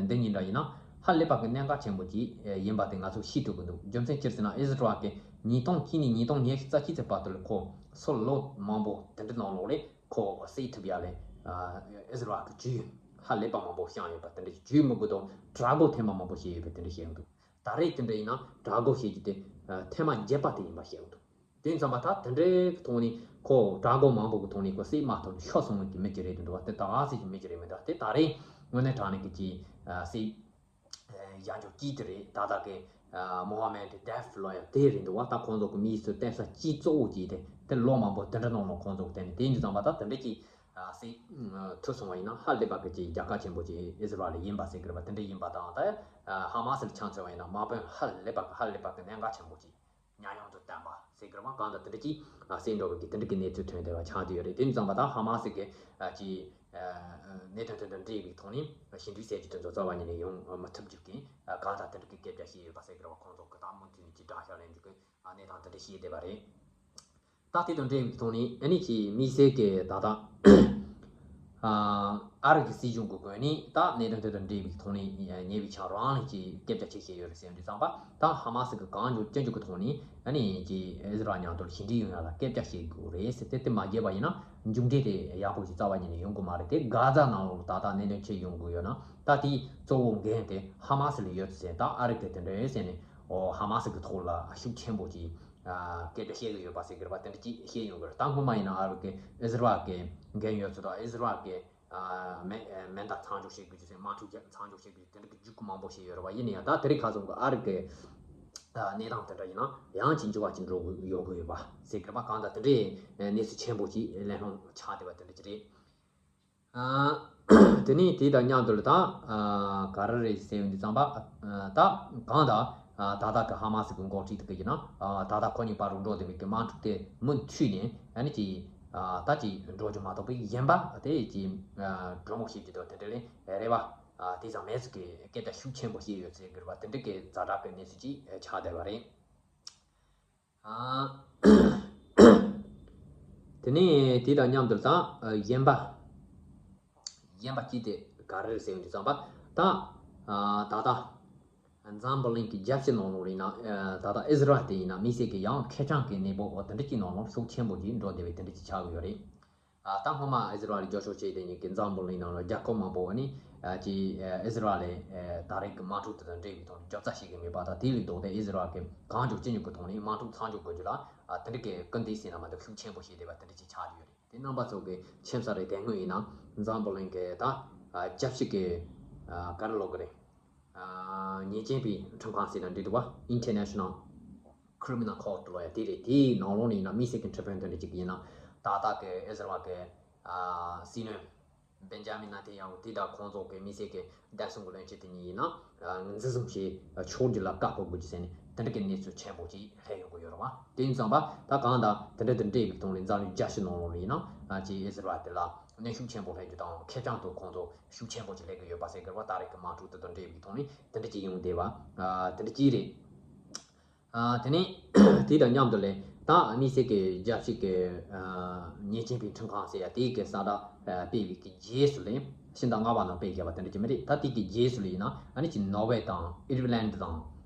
འདི་གཉིས་འདྲ་ཡིན་ན་ཧ་ལས་པ་གི་གནད་འགག་ཆེན་པོ་ཅིག་ཡིན་པ་དེ་ང་ཚོ་ཤེས་ཐུབ་ཀྱི་འདུག་རྒྱུ་མཚན་ཅི་རེད་ཟེར་ན། ཨི་སི་རལ་གི་ཉིས་སྟོང་གཅིག་ནས་ཉིས་སྟོང་ཉི་ཤུ་རྩ་གཅིག་ཙམ་བར་དུ་ལ་ཁོ་སོ་ལོ་མང་པོ་དེ་འདྲ་ནང་ལོགས་ལས་ཁོ་བསད་ཐུབ་ཡ་ལས་ཨི་སི་རལ་གི་ཇུས་ཧ་ལས་པ་མང་པོ་བཤམས་ཡོད་པ་དེ་འདྲ་ཞིག་ཇུས་མི་དགོས་དང་དྲག་རྒོལ་ཐེངས་མ་མང་པོ་བྱས་ཡོད་པ་དེ་འདྲ་བཤད་ཀྱི་འདུག་ད་རེས་དེ་འདྲ་ཡིན་ན་དྲག་རྒོལ་བྱེད་རྒྱུ་དེ་ཐེངས་མ་བརྒྱད་པ་དེ་ཡིན་པ་བཤད་ཀྱི་འདུག་དེ་ཙམ་པ་ད་དེ་འདྲའི་ཐོག་ནས་ ཁོ་དྲག་མགོ་མང་པོ་གི་ཐོག་ནས་ཁོ་སྲིད་མ་ཐོབ་ཤོར་སོང་བའི་གི་མི་ཅིག་རེད་འདུག་བ། དེ་ད་ག་སྲིད་ཀྱི་མི་ཅིག་རེད་མི་འདུག་དེ་ད་རེས་དངོས་གནས་དྲང་གནས་ཀྱི་ཅིག་སྲིད་ཡ་འཇོག་གིས་དེ་རེད། ད་ལྟ་གི་མོ་ཧ་མེད་དེ་ལོ་ཡ་དེ་རེད་འདུག་བ། ད་ཁོང་ཚོ་གི་མིའི་སུ་བལྟས་ས་ཅིག་གཙོ་བོ་ཅིག་དེ་དེ་ལོ་མང་པོ་དེ་འདྲ་ནང་ལ་ཁོང་ཚོ་གི་དེ་ནས་དེ་འདྲ་ཙམ་པ་ད་དེ་འདྲ་ཅིག་སྲིད་ཐུབ་སོང་བ་ཡིན་ན་ཧ་ལས་པ་གི་ཅིག་རྒྱལ་ཁ་ཆེན་པོ་ཅིག་ཨི་ཟི་རལ་ཡིན་པ་ཟེར་གི་རེད་པ། དེ་འདྲ་ཡིན་པ་དང་ད་ཧ་མ་སི་ལ་ཆ་མཚོན་བ་ཡིན་ན་དམག་དཔོན་ཧ་ལས་པ་གི་ཧ་ལས་པ་གི་གནད་འགག་ཆེན་པོ་ཅིག་ཉམས་མྱོང་དུ་བསྟན་པ་ཟེར་གི་རེད་པ། གང་ལྟར་དེ་འདྲ་ཅིག་སྲིད་འགྲོ་བའི་གི་དེ་འདྲ་གི་གནས་ཚུལ་ཐོན་བསྡད་པ་ཆགས་བསྡད་ཡོད་རེད། དེ་ཙམ་པ་ད་ཧ་མ་སི་གི་ཅིག་གནད་དོན་དེ་དང་འབྲེལ་བའི་ཐོག་ནས་ཞི་འགྲིག་ཟེར་རྒྱུ་དེ་ཚོ་རྩ་བ་ཉིད་ནས་ཡོང་མི་ཐུབ་རྒྱུ་གི་གང་ལྟར་དེ་འདྲ་གི་སྐད་ཆ་བཤད་ཡོད་པ་ཟེར་གི་རེད་པ། ཁོང་ཚོ་གི་ད་མུ་མཐུད་ནས་ཅིག་དགྲ་ཤ་ལེན་རྒྱུ་གི་གནས་སྟངས་དེ་འདྲ་བཤད་བསྡད་པ་རེད། ད་དེ་དང་འབྲེལ་བའི་ཐོག་ནས་ཨ་ནི་ཅིག་དམིགས་བསལ་གྱི་ད་ལྟ་ཨ་རི་གི་སྲིད་གཞུང་གི་ངོས་ནས་ད་གནད་དོན་དེ་དང་འབྲེལ་བའི་ཐོག་ནས་ཉེ་བའི་ཆར་རང་ལ་ཅིག་སྐད་ཆ་ཅིག་བཤད་ཡོད་རེད་ཟེར་དུས་ཙམ་པ་ད་ཧ་མ་སི་གི་གང་མགྱོགས་ཅི་མགྱོགས་ཀྱི་ཐོག་ནས་ཨ་ནི་ཅིག་ཨི་ཟི་རལ་མཉམ་དུ་ཞི་འགྲིག་ཡོང་ཡ་ལ་སྐད་ཆ་བཤད་དགོས་རེད་ཟེར་ཏེ། དེ་མ་བརྒྱབ་པ་ཡིན་ན་མཇུག་འབྲས་དེ་ཡག་པོ་ཞིག་རྩ་བ་ཉིད་ནས་ཡོང་གི་མ་རེད། དེ་གྷ་ཛ་ནང་ལོགས་ད་ལྟ་གནད་དོན་ཆེ་ཡོང་གི་ཡོད་ན་ད་དེའི་གཙོ་བོ་འགན་དེ་ཧ་མ་སི་ལ་ཡོད་ཟེར། ད་ཨ་རི་གི་དེ་འདྲ་ཡོད་ཟེར་ནས་ཨོ་ཧ་མ་སི་གི་ཐོག་ལ་ཤུགས་ཆེན་པོ་ཅིག་སྐད་ཆ་བཤད་གི་ཡོད་པ་ཟེར་གི་རེད་པ། དེ་འདྲ་ཅིག་བཤད་ཡོང་གི་རེད། ད་སྔོན་མ་ཡིན་ན་ཨ་རི་གི་ཨི་ཟི་རལ་གི་འགན་ཡོད་ཚུལ་དང་ཨི་ཟི་རལ་གི་མེ་མེ་མདའ་མཚམས་འཇོག་བྱེད་དགོས་རྒྱུ་ཟེར། དམག་འཁྲུག་མཚམས་འཇོག་བྱེད་དགོས་རྒྱུ་དེ་འདྲ་གི་རྒྱུག་གི་མང་པོ་བཤད་ཡོད་རེད་པ། ཡིན་ན་ཡང་ད་དེ་རིང་ཁ་སང་གི་ཨ་རི་གི་གནས་སྟངས་དེ་འདྲ་ཡིན་ན་ཡང་ཅིག་འགྱུར་བ་ཅིག་འགྲོ་གི་ཡོང་གི་ཡོད་པ་ཟེར་གི་རེད་པ། གང་ལྟར་དེ་འདྲའི་གནས་ཚུལ་ཆེན་པོ་ཅིག་གླེང་སློང་ཆགས་བསྡད་པ་དེ་འདྲ་ཅིག་རེད། དེ་ནས་དེ་དང་མཉམ་དུ་ལ་ད་ག་རེ་རེད་ཟེར་ཡོང་དུས་ཙམ་པ་ད་གང་ལྟར་ད་ལྟ་གི་ཧ་མ་སི་གི་འགོ་ཁྲིད་དེ་གི་ཡིན་ན་ད་ལྟ་ཁོ་གཉིས་བར་དུ་འགྲོ་བསྡད་པའི་གི་དམག་འཁྲུག་དེ་མུ་མཐུད་ནས་ཨ་ནི་ཅིག་ད་ཅིག་འགྲོ་རྒྱུ་མ་གཏོགས་པའི་གཞན་པ་དེ་ཅིག་གྲོས་མོལ་བྱེད་རྒྱུ་དང་དེ་འདྲ་ལས་རེ་བ་དེ་ཙམ་མེད་ཟེར་གི་སྐད་ཆ་ཤུགས་ཆེན་པོ་བཤད་ཡོད་ཟེར་གི་རེད་པ། དེ་འདྲ་གི་ཛ་དྲག་གི་གནས་ཚུལ་ཅིག་ཆགས་བསྡད་པ་རེད། དེ་ནས་དེ་དང་མཉམ་དུ་ད་གཞན་པ་གཞན་པ་གཅིག་དེ་ག་རེ་རེད་ཟེར་ཡོང་དུས་ཙམ་པ་ད་ད་ལྟ་འཛམ་བུ་གླིང་གི་རྒྱལ་སྤྱི་ནང་ལོགས་ཡིན་ན་ད་ལྟ་ཨི་ཟི་རལ་དེ་ཡིན་ན་དམིགས་བསལ་གྱི་ཡང་ཁེར་རྐྱང་གི་གནས་བབ་འོ་དེ་འདྲ་གཅིག་ནང་ལོགས་ཤུགས་ཆེན་པོ་ཅིག་འགྲོ་བསྡད་པའི་དེ་འདྲ་ཅིག་ཆགས་ཀྱི་ཡོད་རེད། ད་སྔོན་མ་ཨི་ཟི་རལ་རྒྱབ་སྐྱོར་བྱས་དེ་ཉིད་ཀྱི་འཛམ་བུ་གླིང་ནང་ལ་རྒྱལ་ཁབ་མང་པོ་ནི་ཀྱི་ཨི་ཟི་རལ་ལས་ད་རེས་ཀྱི་དམག་འཁྲུག་དེ་དང་འབྲེལ་བའི་ཐོག་ནས་རྒྱབ་རྩ་བྱེད་ཀྱི་མེད་པ་དང་། དེ་ལས་ལྡོག་སྟེ་ཨི་ཟི་རལ་གྱི་གང་མགྱོགས་ཅི་མགྱོགས་ཀྱི་ཐོག་ནས་དམག་འཁྲུག་མཚམས་འཇོག་དགོས་རྒྱུ་ལ་དེ་འདྲ་གི་སྐུལ་འདེད་ཟེར་ན་མ་གཏོགས་ཤུགས་ཆེན་པོ་བྱས་བསྡད་པ་དེ་འདྲ་ཅིག་ཆགས་ཀྱི་ཡོད་རེད། དེ་རྣམ་པ་ཚོ་གི་མཁྱེན་གསལ་རེད། དེ་སྔོན་ཡིན་ན་འཛམ་བུ་གླིང་གི་ད་རྒྱལ་སྤྱི་གི་ག་རེ་ལབ་དགོས་རེད། ཉེས་ཅན་པའི་ཁྲིམས་ཁང་ཟེར་ན་འགྲིག་འདུག་བ། International Criminal Court ལབ་ཡ་དེ་རེད། དེའི་ནང་ལོགས་ནས་ཡིན་ན་དམིགས་བསལ་གྱི་ཁྲིམས་དཔོན་དེ་འདྲ་ཅིག་ཡིན་ན་ད་ལྟ་གི་ཨི་ཟི་རལ་གྱི་སྲིད་བློན་བེན་ཇ་མིན་ནེ་ཐན་ཡ་ཧུ་དེ་དང་ཁོང་ཚོ་གི་དམིགས་བསལ་གྱི་བདེ་སྲུང་གི་བློན་ཆེན་དེ་གཉིས་ཡིན་ན་འཛིན་བཟུང་བྱས་ཆོག་རྒྱུ་ལ་བཀག་འགོག་དགོས་རྒྱུ་ཟེར་ནས་དེ་འདྲ་གི་གནས་ཚུལ་ཆེན་པོ་ཅིག་སླེབས་ཡོང་གི་ཡོད་རེད་བ། དེ་ཡིན་ཙང་པ་ད་གང་ལྟར་དེ་འདྲ་དང་འབྲེལ་བའི་ཐོག་ནས་འཛམ་གླིང་རྒྱལ་སྤྱི་ནང་ལོགས་ལ་ཡིན་ན་ཅིག་ཨི་ཟི་རལ་དེ་ལ་གནོན་ཤུགས་ཆེན་པོ་སླེབས་རྒྱུ་དང་། ཁེར་རྐྱང་དུ་ཁོང་ཚོ་ཤུགས་ཆེན་པོ་ཅིག་སླེབས་ཀྱི་ཡོད་པ་ཟེར་གི་རེད་བ། ད་རེས་ཀྱི་དམག་འཁྲུག་དེ་དང་འབྲེལ་བའི་ཐོག་ནས་དེ་འདྲ་ཅིག་ཡོང་བསྡད་པ་དེ་འདྲ་ཅིག་རེད། དེ་ནས་དེ་དང་མཉམ་དུ་ལས་ད་དམིགས་བསལ་གྱི་རྒྱལ་སྤྱི་གི་ཉེས་ཅན་པའི་ཁྲིམས་ཁང་ཟེར་ཡ་དེ་གི་གསལ་བསྒྲགས་སྤེལ་བའི་གི་རྗེས་སུ་ལས་ཕྱི་ཟླ་ལྔ་པ་ནང་སྤེལ་བཞག་པ་དེ་འདྲ་ཅིག་མ་རེད། ད་དེ་གི་རྗེས་སུ་ལས་ཡིན་ན་ཨ་ནི་ཅིག་ནོར་ཝེ་དང་ཨི་རི་ལན་དང་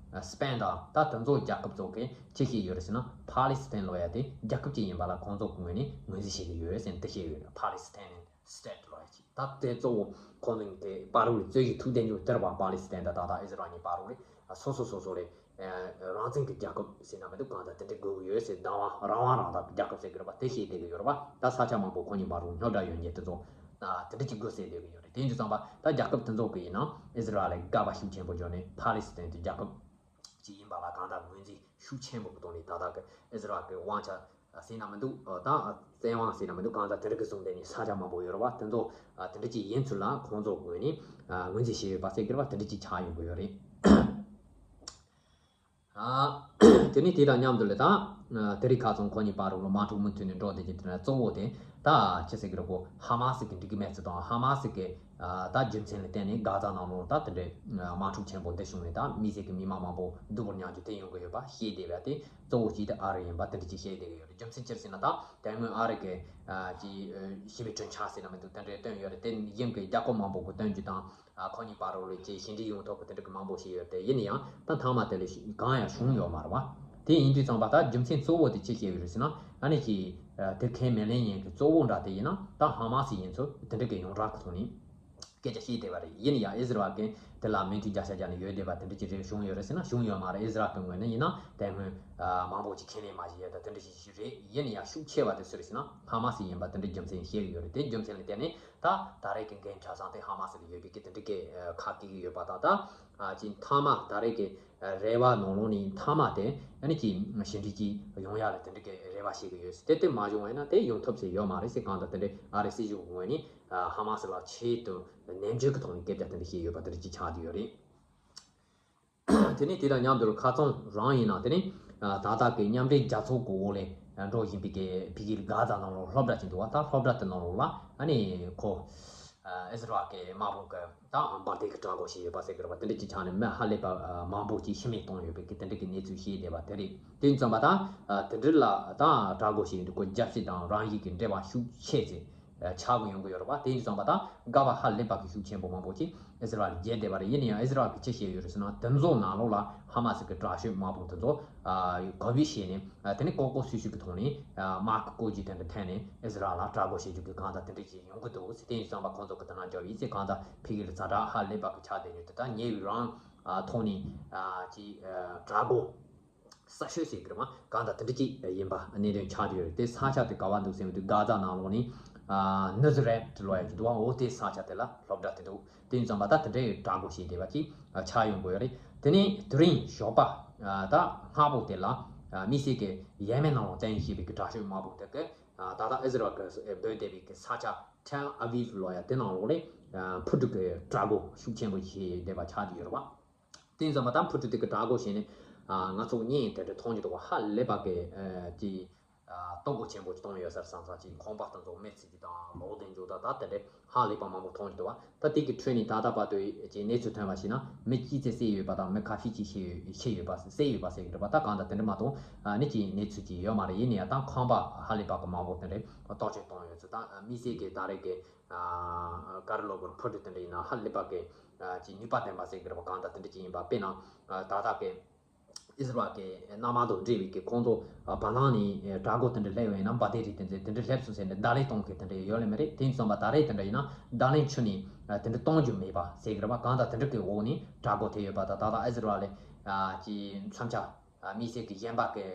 སི་པེན་དང་ད་དེ་ཚོ་རྒྱལ་ཁབ་ཚོ་གིས་ཅི་བཤད་ཡོད་རེད་ཟེར་ན། ཕ་ལི་སི་ཐན་ལབ་ཡ་དེ་རྒྱལ་ཁབ་ཅིག་ཡིན་པ་ལ་ཁོང་ཚོ་གི་ངོས་ནས་ངོས་འཛིན་བྱེད་ཀྱི་ཡོད་ཟེར་ནས་དེ་བཤད་ཡོད་རེད། ཕ་ལི་སི་ཐན་སི་ཊེ་ཊི་ལབ་ཡ་ཅིག་ད་དེ་གཙོ་བོ་ཁོང་ཚོ་གི་དེ་བར་དུ་རྩོད་གཞི་ཐུག་བསྡད་རྒྱུ་དེ་རེད་བ། ཕ་ལི་སི་ཐན་དང་ད་ལྟ་ཨི་ཟི་རལ་གཉིས་བར་དུ་རེད། སོ་སོ་སོ་སོ་ལས་རང་བཙན་གྱི་རྒྱལ་ཁབ་ཟེར་ན་མི་འདུག་གང་ལྟར་དེ་འདྲ་དགོས་ཀྱི་ཡོད་ཟེར། བདག་དབང་རང་དབང་རང་བདག་གི་རྒྱལ་ཁབ་ཟེར་གྱི་རེད་པ། དེ་བཤད་བསྡད་ཀྱི་ཡོད་རེད་པ། ད་ས་ཆ་མང་པོ་ཁོ་གཉིས་བར་དུ་རྙོག་དྲ་ཡོད་མཁན་དེ་ཚོ་དེ་འདྲ་ཅིག་དགོས་ཟེར་བསྡད་ཀྱི་ཡོད་རེད། དེ་ཡིན་དུས་ཙམ་པ་ད་རྒྱལ་ཁབ་དེ་ཚོ་གི་ཡིན་ན་ཨི་ཟི་རལ་ལ་དགག་པ་ཤུགས་ཆེན་པོ་བརྒྱབ་ནས་ཕ་ལི་སི་ཐན་དེ་རྒྱལ་ཁབ་ཅིག་ཡིན་པ་ལ་གང་ལྟར་ངོས་འཛིན་ཤུགས་ཆེན་པོ་གི་ཐོག་ནས་ད་ལྟ་གི་ཨི་ཟི་རལ་གི་དབང་ཆ་ཟེར་ན་མི་འདུག་ད་བཙན་དབང་ཟེར་ན་མི་འདུག་གང་ལྟར་དེ་འདྲ་གི་བཟུང་བསྡད་ནས་ས་ཆ་མང་པོ་ཡོད་རེད་པ། དེ་ཚོ་དེ་འདྲ་ཅིག་ཡིན་ཚུལ་ལ་ཁོང་ཚོ་ངོས་ནས་ངོས་འཛིན་བྱས་ཡོད་པ་ཟེར་གྱི་རེད་པ། དེ་འདྲ་ཅིག་ཆགས་ཡོང་གི་ཡོད་རེད། དེ་ནས་དེ་དང་མཉམ་དུ་ལས་ད་དེ་རིང་ཁ་སང་ཁོ་གཉིས་བར་དུ་དམག་འཁྲུག་མུ་མཐུད་ནས་འགྲོ་བསྡད་ཀྱི་དེ་ན་གཙོ་བོ་དེ་ད་ཅི་ཟེར་གྱི་རེད་གོ། ཧ་མ་སི་གི་འགྲིག་གི་མེད་ཚུལ་དང་། ཧ་མ་སི་གི་ད་རྒྱུ་མཚན་ལ་བརྟེན་ནས་གྷ་ཛ་ནང་ལོགས་ད་དེ་འདྲའི་དམག་འཁྲུག་ཆེན་པོ་འདི་བྱུང་ནས་ད་དམིགས་བསལ་གྱི་མི་མང་མང་པོ་སྡུག་པོ་མྱངས་རྒྱུ་དེ་ཡོང་གི་ཡོད་པ་བཤད་བསྡད་པ་དེ་གཙོ་བོ་གཅིག་དེ་ཨ་རི་ཡིན་པ་དེ་འདྲ་ཅིག་བཤད་བསྡད་ཀྱི་ཡོད་རེད། རྒྱུ་མཚན་ཅི་རེད་ཟེར་ན་ད་དེ་སྔོན་ཨ་རི་གི་ཅིག་ཞི་བའི་གྲོས་འཆར་ཟེར་ན་མི་འདུག་དེ་འདྲའི་བཏོན་ཡོད་རེད། དེ་ཡིན་གྱི་རྒྱལ་ཁབ་མང་པོ་གི་བཏོན་རྒྱུ་དང་། ཁོ་གཉིས་བར་དུ་ལས་ཅིག་ཞི་འགྲིག་ཡོང་ཐབས་ཀྱི་དེ་འདྲ་གི་མང་པོ་ཞིག་ཡོད་རེད། དེ་ཡིན་ན་ཡང་ད་མཐའ་མ་དེ་ལས་གང་ཡང་བྱུང་ཡོད་མ་རེད་བ། དེ་ཡིན་དུས་ཙམ་པ་ད་རྒྱུ་མཚན་གཙོ་བོ་དེ་ཅི་བཤད་ཡོད་རེད་ཟེར་ན། ཨ་ནི་ཅིག་དེ་ཁས་མི་ལེན་མཁན་གྱི་གཙོ་བོ་འདྲ་དེ་ཡིན་ན་ད་ཧ་མ་སི་ཡིན་ཚུལ་དེ་འདྲ་གི་ཡོངས་གྲགས་ཀྱི་ཐོག་ནས་ སྐད་ཆ་བཤད་བསྡད་པ་རེད། ཡིན་ན་ཡང་ཨི་ཟི་རལ་གྱིས་དེ་ལ་མོས་མཐུན་བརྒྱ་ཆ་བརྒྱ་ནས་ཡོད་བསྡད་པ་དེ་འདྲ་ཅིག་རེད། བྱུང་ཡོད་རེད་ཟེར་ན་བྱུང་ཡོད་མ་རེད། ཨི་ཟི་རལ་གྱི་ངོས་ནས་ཡིན་ན་དེ་སྔོན་མང་པོ་ཅིག་ཁས་ལེན་མ་བྱས་ཡོད། ད་དེ་འདྲ་ཞིག་རེད། ཡིན་ན་ཡང་ཤུགས་ཆེ་བ་དེ་སུ་རེད་ཟེར་ན་ཧ་མ་སི་ཡིན་པ་དེ་འདྲ་རྒྱུ་མཚན་བཤད་ཀྱི་ཡོད་རེད། དེ་རྒྱུ་མཚན་ལ་བརྟེན་ནས་ད་ད་རེས་ཀྱི་འགན་ཆ་ཚང་དེ་ཧ་མ་སི་ལ་ཡོད་པའི་གི་དེ་འདྲ་གི་ཁ་སྐད་ཀྱི་ཡོད་པ་དང་། ད་ཅིག་མཐའ་མ་ད་རེས་ཀྱི་རེ་བ་ནང་ལོགས་ནས་མཐའ་མ་དེ་ཨ་ནི་ཅིག་ཞི་འགྲིག་ཅིག་ཡོང་ཡ་ལ་དེ་འདྲ་གི་རེ་བ་བྱེད་ཀྱི་ཡོད། དེ་དེ་མ་བྱུང་བ་ཡིན་ན་དེ་ཡོང་ཐབས་ཟེར་ཡོད་མ་རེད་ཟེར། གང་ལྟར་དེ་འདྲ་ཨ་རི་སྲིད་གཞུང་གི་ངོས་ནས་ཧ་མ་སི་ལ་ཆེད་དུ་ནན་བརྗོད་ཀྱི་ཐོག་ནས་སྐད་ཆ་དེ་འདྲ་བཤད་ཡོད་པ་དེ་འདྲ་ཅིག་ཆགས་བསྡད་ཡོད་རེད། དེ་ནས་དེ་དང་མཉམ་དུ་ཁ་རྩང་རང་ཡིན་ན་དེ་ནས་ད་ལྟ་གི་མཉམ་འབྲེལ་རྒྱལ་ཚོགས་ཀྱི་འོག་ལས་འགྲོ་བཞིན་པའི་གི་ཕ་གིའི་གྷ་ཛ་ནང་ལོགས་སློབ་གྲྭ་ཅིག་འདུག་བ། ད་སློབ་གྲྭ་དེ་ནང་ལོགས་ལ་ཨ་ནི་ཁོ་ཨི་ཟི་རལ་གྱི་དམག་དཔུང་གི་ད་འབར་མདེལ་གྱི་དྲག་རྒོལ་བྱས་ཡོད་པ་ཟེར་གི་རེད་བ། དེ་འདྲ་ཅིག་ཆགས་ནས་མི་ཧ་ལས་པ་མང་པོ་ཅིག་ཤི་རྨས་བཏང་ཡོད་པའི་གི་དེ་འདྲ་གི་གནས་ཚུལ་བཤད་བསྡད་པ་དེ་རེད། དེ་ཡིན་ཙང་པ་ད་དེ་འདྲ་ལ་ད་དྲག་རྒོལ་བྱས་ཡོང་དུས་ཁོ་རྒྱལ་སྤྱི་དང་རང་བཞིན་གྱི་འབྲེལ་བ་ཤུགས་ཆེ་ཚེ། ཆགས་ཀྱི་ཡོང་གི་ཡོད་རེད་པ། དེ་ཡིན་ཙང་པ་ད་དགའ་བ་ཧ་ལས་པ་གི་ཤུགས་ཆེན་པོ་མང་པོ་ཅིག་ཨི་ཟི་རལ་རྒྱལ་བསྡད་པ་རེད། ཡིན་ན་ཡང་ཨི་ཟི་རལ་གྱིས་ཅི་བཤད་ཡོད་རེད་ཟེར་ན། དེ་ཚོ་ནང་ལོགས་ལ་ཧ་མ་སི་གི་དྲག་ཤོས་དམག་དཔུང་དེ་ཚོ་གོ་བེད་བྱས་ནས་དེ་ནས་ཀོ་ཀོ་སུ་ཤུ་གི་ཐོག་ནས་དམག་གི་བཀོད་ཇུས་དེ་འདྲ་འཐེན་ནས་ཨི་ཟི་རལ་ལ་དྲག་རྒོལ་བྱེད་རྒྱུ་གི་གང་ལྟར་དེ་འདྲ་ཅིག་ཡོང་གི་འདུག་ཟེར། དེ་ཡིན་ཙང་པ་ཁོང་ཚོ་གི་དེ་ན་འཇོག་ཡིན་ཟེར། གང་ལྟར་ཕ་གི་ལ་ཛ་དྲག་ཧ་ལས་པ་གི་ཆགས་བསྡད་ཡོད་དེ། ད་ཉེ་བའི་རང་ཐོག་ནས་ཅིག་དྲག་རྒོལ། ས་ཤོད་ཟེར་གི་རེད་མ། གང་ལྟར་དེ་འདྲ་ཅིག་ཡིན་པ་གནད་དོན་ཆགས་ཀྱི་ཡོད་རེད། དེ་ས་ཆ་དེ་ག་བ་འདུག་ཟེར་བ་དུས་གྷ་ཛ་ནང་ལོགས་ནི་ནུ་ཟི་རེད་ལོ་ཡ་ཅིག་འདུག་བ། འོ་དེ་ས་ཆ་དེ་ལ་སློབ་གྲྭ་དེ་འདུག་དེ་ཡིན་ཙང་པ་ད་དེ་འདྲའི་དྲག་རྒོལ་བྱས་བསྡད་པ་ཅིག་ཆགས་ཡོང་གི་ཡོད་རེད། དེ་ནས་དེ་རིང་ཞོགས་པ་ད་སྔ་པོ་དེ་ལ་དམིགས་བསལ་གྱི་ཡེ་མེན་ནང་ལ་བཙན་ཤེད་པའི་གི་དྲག་ཤོས་དམག་དཔུང་དེ་གི་ད་ལྟ་ཨི་ཟི་རལ་གི་འབོད་བསྡད་པའི་གི་ས་ཆ་ཐེལ་ཨ་བིབ་ལོ་ཡ་དེ་ནང་ལོགས་ནས་འཕུར་གྲུ་གི་དྲག་རྒོལ་ཤུགས་ཆེན་པོ་བྱས་བསྡད་པ་ཆགས་ཀྱི་ཡོད་རེད་བ། དེ་ཡིན་ཙང་མ་ད་འཕུར་གྲུ་དེ་གི་དྲག་རྒོལ་བྱས་ནས་ང་ཚོ་བརྙན་དེ་འདྲ་མཐོང་རྒྱུ་འདུག་བ། ཧ་ལས་པ་གི་ཅིག་སྟོབས་གོ་ཆེན་པོ་ཅིག་གཏོང་ཡོད་ས་རེད་བསམ་ས། ཅིག་ཁང་པ་དེ་ཚོ་མེ་ཚིག་རྒྱུ་དང་ལོག་འདོན་རྒྱུ་དང་ད་དེ་འདྲ་ཧ་ལས་པ་མང་པོ་མཐོང་རྒྱུ་འདུག་བ། ད་དེ་གི་ཁྲོད་ནས་ད་ལྟ་བར་དུ་ཅིག་གནས་ཚུལ་ཐོན་པ་ཞིག་ན་མི་གཅིག་ཙམ་བསད་ཡོད་པ་དང་མི་ཁ་ཤས་ཅིག་ཤི་ཡོད་ཤི་ཡོད་པ་བསད་ཡོད་པ་ཟེར་གི་འདུག་བ། ད་གང་ལྟར་དེ་འདྲ་མ་གཏོགས་ནི་ཅིག་གནས་ཚུལ་ཅིག་ཡོད་མ་རེད། ཡིན་ན་ཡང་ད་ཁང་པ་ཧ་ལས་པ་གི་མང་པོ་དེ་འདྲ་གཏོར་བཅོམ་བཏང་ཡོད་ཚུལ་དང་དམིགས་བསལ་གི་ད་རེས་ཀྱི་ག་རེ་ལབ་དགོས་རེད། འཕུར་གྲུ་དེ་འདྲ་ཡིན་ན་ཧ་ལས་པ་གི་ཅིག་ནུས་པ་ལྡན་པ་ཟེར་གི་རེད་བ། གང་ལྟར་དེ་འདྲ་ཅིག་ཡིན་པ། དཔེར་ན་ད་ལྟ་གི་ཨི་ཟི་རལ་གི་གནམ་དམག་དང་འབྲེལ་བའི་གི་ཁོང་ཚོ་བར་སྣང་ནས་དྲག་རྒོལ་དེ་འདྲ་སླེབས་པ་ཡིན་ན་འབར་མདེལ་རིགས་དེ་ཚོ་དེ་འདྲ་སླེབས་སོང་ཟེར་ནས་བརྡ་ལན་གཏོང་མཁན་དེ་འདྲ་ཡོད་ལེ་མ་རེད། དེ་ཡིན་ཙང་པ་ད་རེས་དེ་འདྲ་ཡིན་ན་བརྡ་ལན་ཁྱོན་ནས་དེ་འདྲ་གཏོང་རྒྱུ་མེད་པ་ཟེར་གི་རེད་བ། གང་ལྟར་དེ་འདྲ་གི་འོག་ནས་དྲག་རྒོལ་ཐེབས་ཡོད་པ་དང་། ད་ལྟ་ཨི་ཟི་རལ་ལ་ཅིག་མཚོན་ཆ། དམིགས་བསལ་གྱི་གཞན་པ་གི་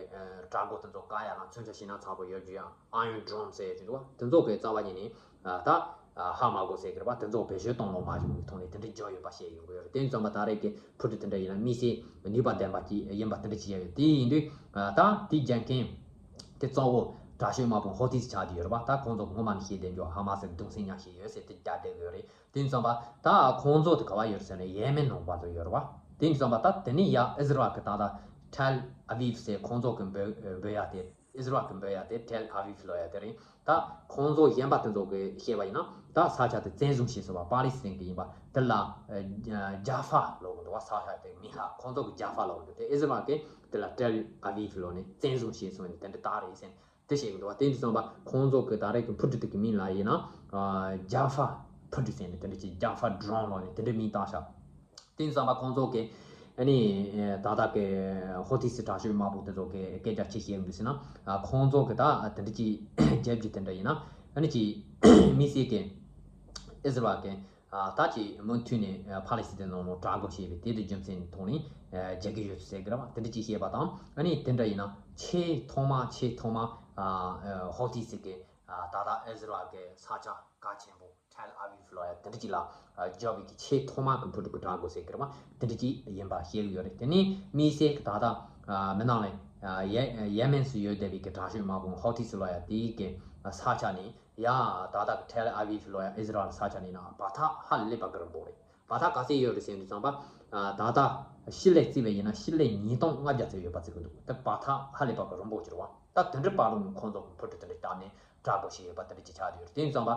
དྲག་རྒོལ་དེ་ཚོ་བཀག་ཡ་ལ་མཚོན་ཆ་ཞེད་སྣང་ཚ་པོ་ཡོད་རྒྱུ་ཡང་ཨ་ཡོན་ཌོམ་ཟེར་ཡ་ཅིག་འདུག་བ། དེ་ཚོ་གི་རྩ་བ་ཉིད་ནས་ད་ཧ་མ་གོ་ཟེར་གི་རེད་བ། དེ་ཚོ་བེད་སྤྱོད་གཏོང་ལོང་མ་བྱུང་བའི་ཐོག་ནས་དེ་འདྲ་འཇོག་ཡོད་པ་བཤད་ཡོང་གི་ཡོད་རེད། དེ་ཡིན་ཙང་མ་ད་རེས་ཀྱི་འཕུར་གྲུ་དེ་འདྲ་ཡིན་ན་དམིགས་བསལ་ནུས་པ་ལྡན་པ་ཅིག་ཡིན་པ་དེ་འདྲ་ཅིག་ཡོད། དེ་ཡིན་དུས་ད་དེའི་རྒྱལ་ཁམས་དེ་གཙོ་བོ་དྲག་ཤོས་དམག་དཔུང་ཧོ་ཐི་སི་ཆགས་ཀྱི་ཡོད་རེད་བ། ད་ཁོང་ཚོ་སྔོན་མ་ནས་བཤད་བསྡད་རྒྱུ་ཧ་མ་སི་གདུང་སེམས་མྱངས་བཞིན་ཡོད་ཟེར་དེ་རྒྱག་བསྡད་གི་ཡོད་རེད། དེ་ཡིན་ཙང་པ་ད་ཁོང་ཚོ་དེ་ག་བ་ཡོད་ཟེར་ན་ཡེ་མེན་ནང་བར་དུ་ཡོད་རེད་བ། དེ་ཡིན་ཙང་པ་ད་དེ་ནས་ཡ་ཨི་ཟི་རལ་གི་ད་ལྟ་ཐེལ་ཨ་བིབ་ཟེར་ཁོང་ཚོ་གི་འབོད་འབོད་ཡ་དེ། ཨི་ཟི་རལ་གི་འབོད་ཡ་དེ་ཐེལ་ཨ་བིབ་ལབ་ཡ་དེ་རེད། ད་ཁོང་ཚོ་གཞན་པ་དེ་ཚོ་གི་བཤད་པ་ཡིན་ན་ད་ས་ཆ་དེ་བཙན་བཟུང་བྱས་སོང་བ། པ་ལི་སི་ཐན་གི་ཡིན་པ་དེ་ལ་ཇཱ་ཧྥ་ལབ་གི་འདུག་བ། ས་ཆ་དེ་མིང་ལ་ཁོང་ཚོ་གི་ཇཱ་ཧྥ་ལབ་གི་འདུག་དེ་ཨི་ཟི་རལ་གི་དེ་ལ་ཐེལ་ཨ་བིབ་ལབ་ནས་བཙན་བཟུང་བྱས་སོང་ནས་དེ་འདྲ་ད་རེད་ཟེར་ནས། དེ་བཤད་གི་འདུག་བ། དེ་འདྲ་སོང་བ་ཁོང་ཚོ་གི་ད་རེས་ཀྱི་འཕུར་གྲུ་དེ་གི་མིང་ལ་ཡིན་ན་ཇཱ་ཧྥ་འཕུར་གྲུ་ཟེར་ནས་དེ་འདྲ་ཅིག་ཇཱ་ཧྥ་ཌོ་རོན་ལབ་ནས་དེ་འདྲ་མིང་བཏགས་ཤག་དེ་ཡིན་ཙང་པ་ཁོང་ཚོ་གི་ཨ་ནི་ད་ལྟ་གི་ཧོ་ཐི་སི་དྲག་ཤོས་དམག་དཔུང་དེ་ཚོ་གི་སྐད་ཆ་ཅི་བཤད་ཡོང་གི་ཟེར་ན། ཁོང་ཚོ་གི་ད་དེ་འདྲ་ཅིག་རྒྱབ་རྒྱུ་དེ་འདྲ་ཡིན་ན་ཨ་ནི་ཅིག་དམིགས་བསལ་གི་ཨི་ཟི་རལ་གི་ད་ཅིག་མུ་མཐུད་ནས་ཕ་ལེ་སི་ཐན་ནང་ལ་དྲག་རྒོལ་བྱས་པའི་དེ་དེ་རྒྱུ་མཚན་ཐོག་ནས་རྒྱག་གི་ཡོད་ཟེར་གི་རེད་བ། དེ་འདྲ་ཅིག་བཤད་པ་དང་ཨ་ནི་དེ་འདྲ་ཡིན་ན་ཆེས་ཐོག་མ་ཆེས་ཐོག་མ་ཧོ་ཐི་སི་གི་ད་ལྟ་ཨི་ཟི་རལ་གི་ས་ཆ་གལ་ཆེན་པོ་ཐེལ་ཨ་བིབ་ལབ་ཡ་དེ་འདྲ་ཅིག་ལ་འཇོག་པའི་གི་ཆེས་ཐོག་མ་གི་འཕུར་གྲུ་གི་དྲག་རྒོལ་ཟེར་གི་རེད་བ། དེ་འདྲ་ཅིག་ཡིན་པ་བཤད་གི་ཡོད་རེད། དེ་ནས་དམིགས་བསལ་གི་ད་ལྟ་མི་ནང་ལ་ཡེ་མེན་སུ་ཡོད་བསྡད་པའི་གི་དྲག་ཤོས་དམག་དཔུང་ཧོ་ཐི་སི་ལབ་ཡ་དེའི་གི་ས་ཆ་ནས་ཡ་ད་ལྟ་གི་ཐེལ་ཨ་བིབ་ལབ་ཡ་ཨི་ཟི་རལ་ས་ཆ་ནས་ན་བར་ཐག་ཧ་ལས་པ་གི་རིང་པོ་རེད། བར་ཐག་ག་ཚད་ཡོད་རེད་ཟེར་དུས་ཙམ་པ། ད་ལྟ་ཤི་ལེ་བརྩིས་པ་ཡིན་ན་ཤི་ལེ་ཉིས་སྟོང་ལྔ་བརྒྱ་ཙམ་ཡོད་པ་བརྩི་གི་འདུག་དེ་བར་ཐག་ཧ་ལས་པ་གི་རིང་པོ་ཅིག་རེད་བ། ད་དེ་འདྲའི་བར་དུ་ནས་ཁོང་ཚོ་གི་འཕུར་གྲུ་དེ་འདྲ་བཏང་ནས་དྲག་རྒོལ་བྱས་ཡོད་པ་དེ་འདྲ་ཅིག་ཆགས་བསྡད་ཡོད་རེད། དེ་ཡིན་ཙམ་པ།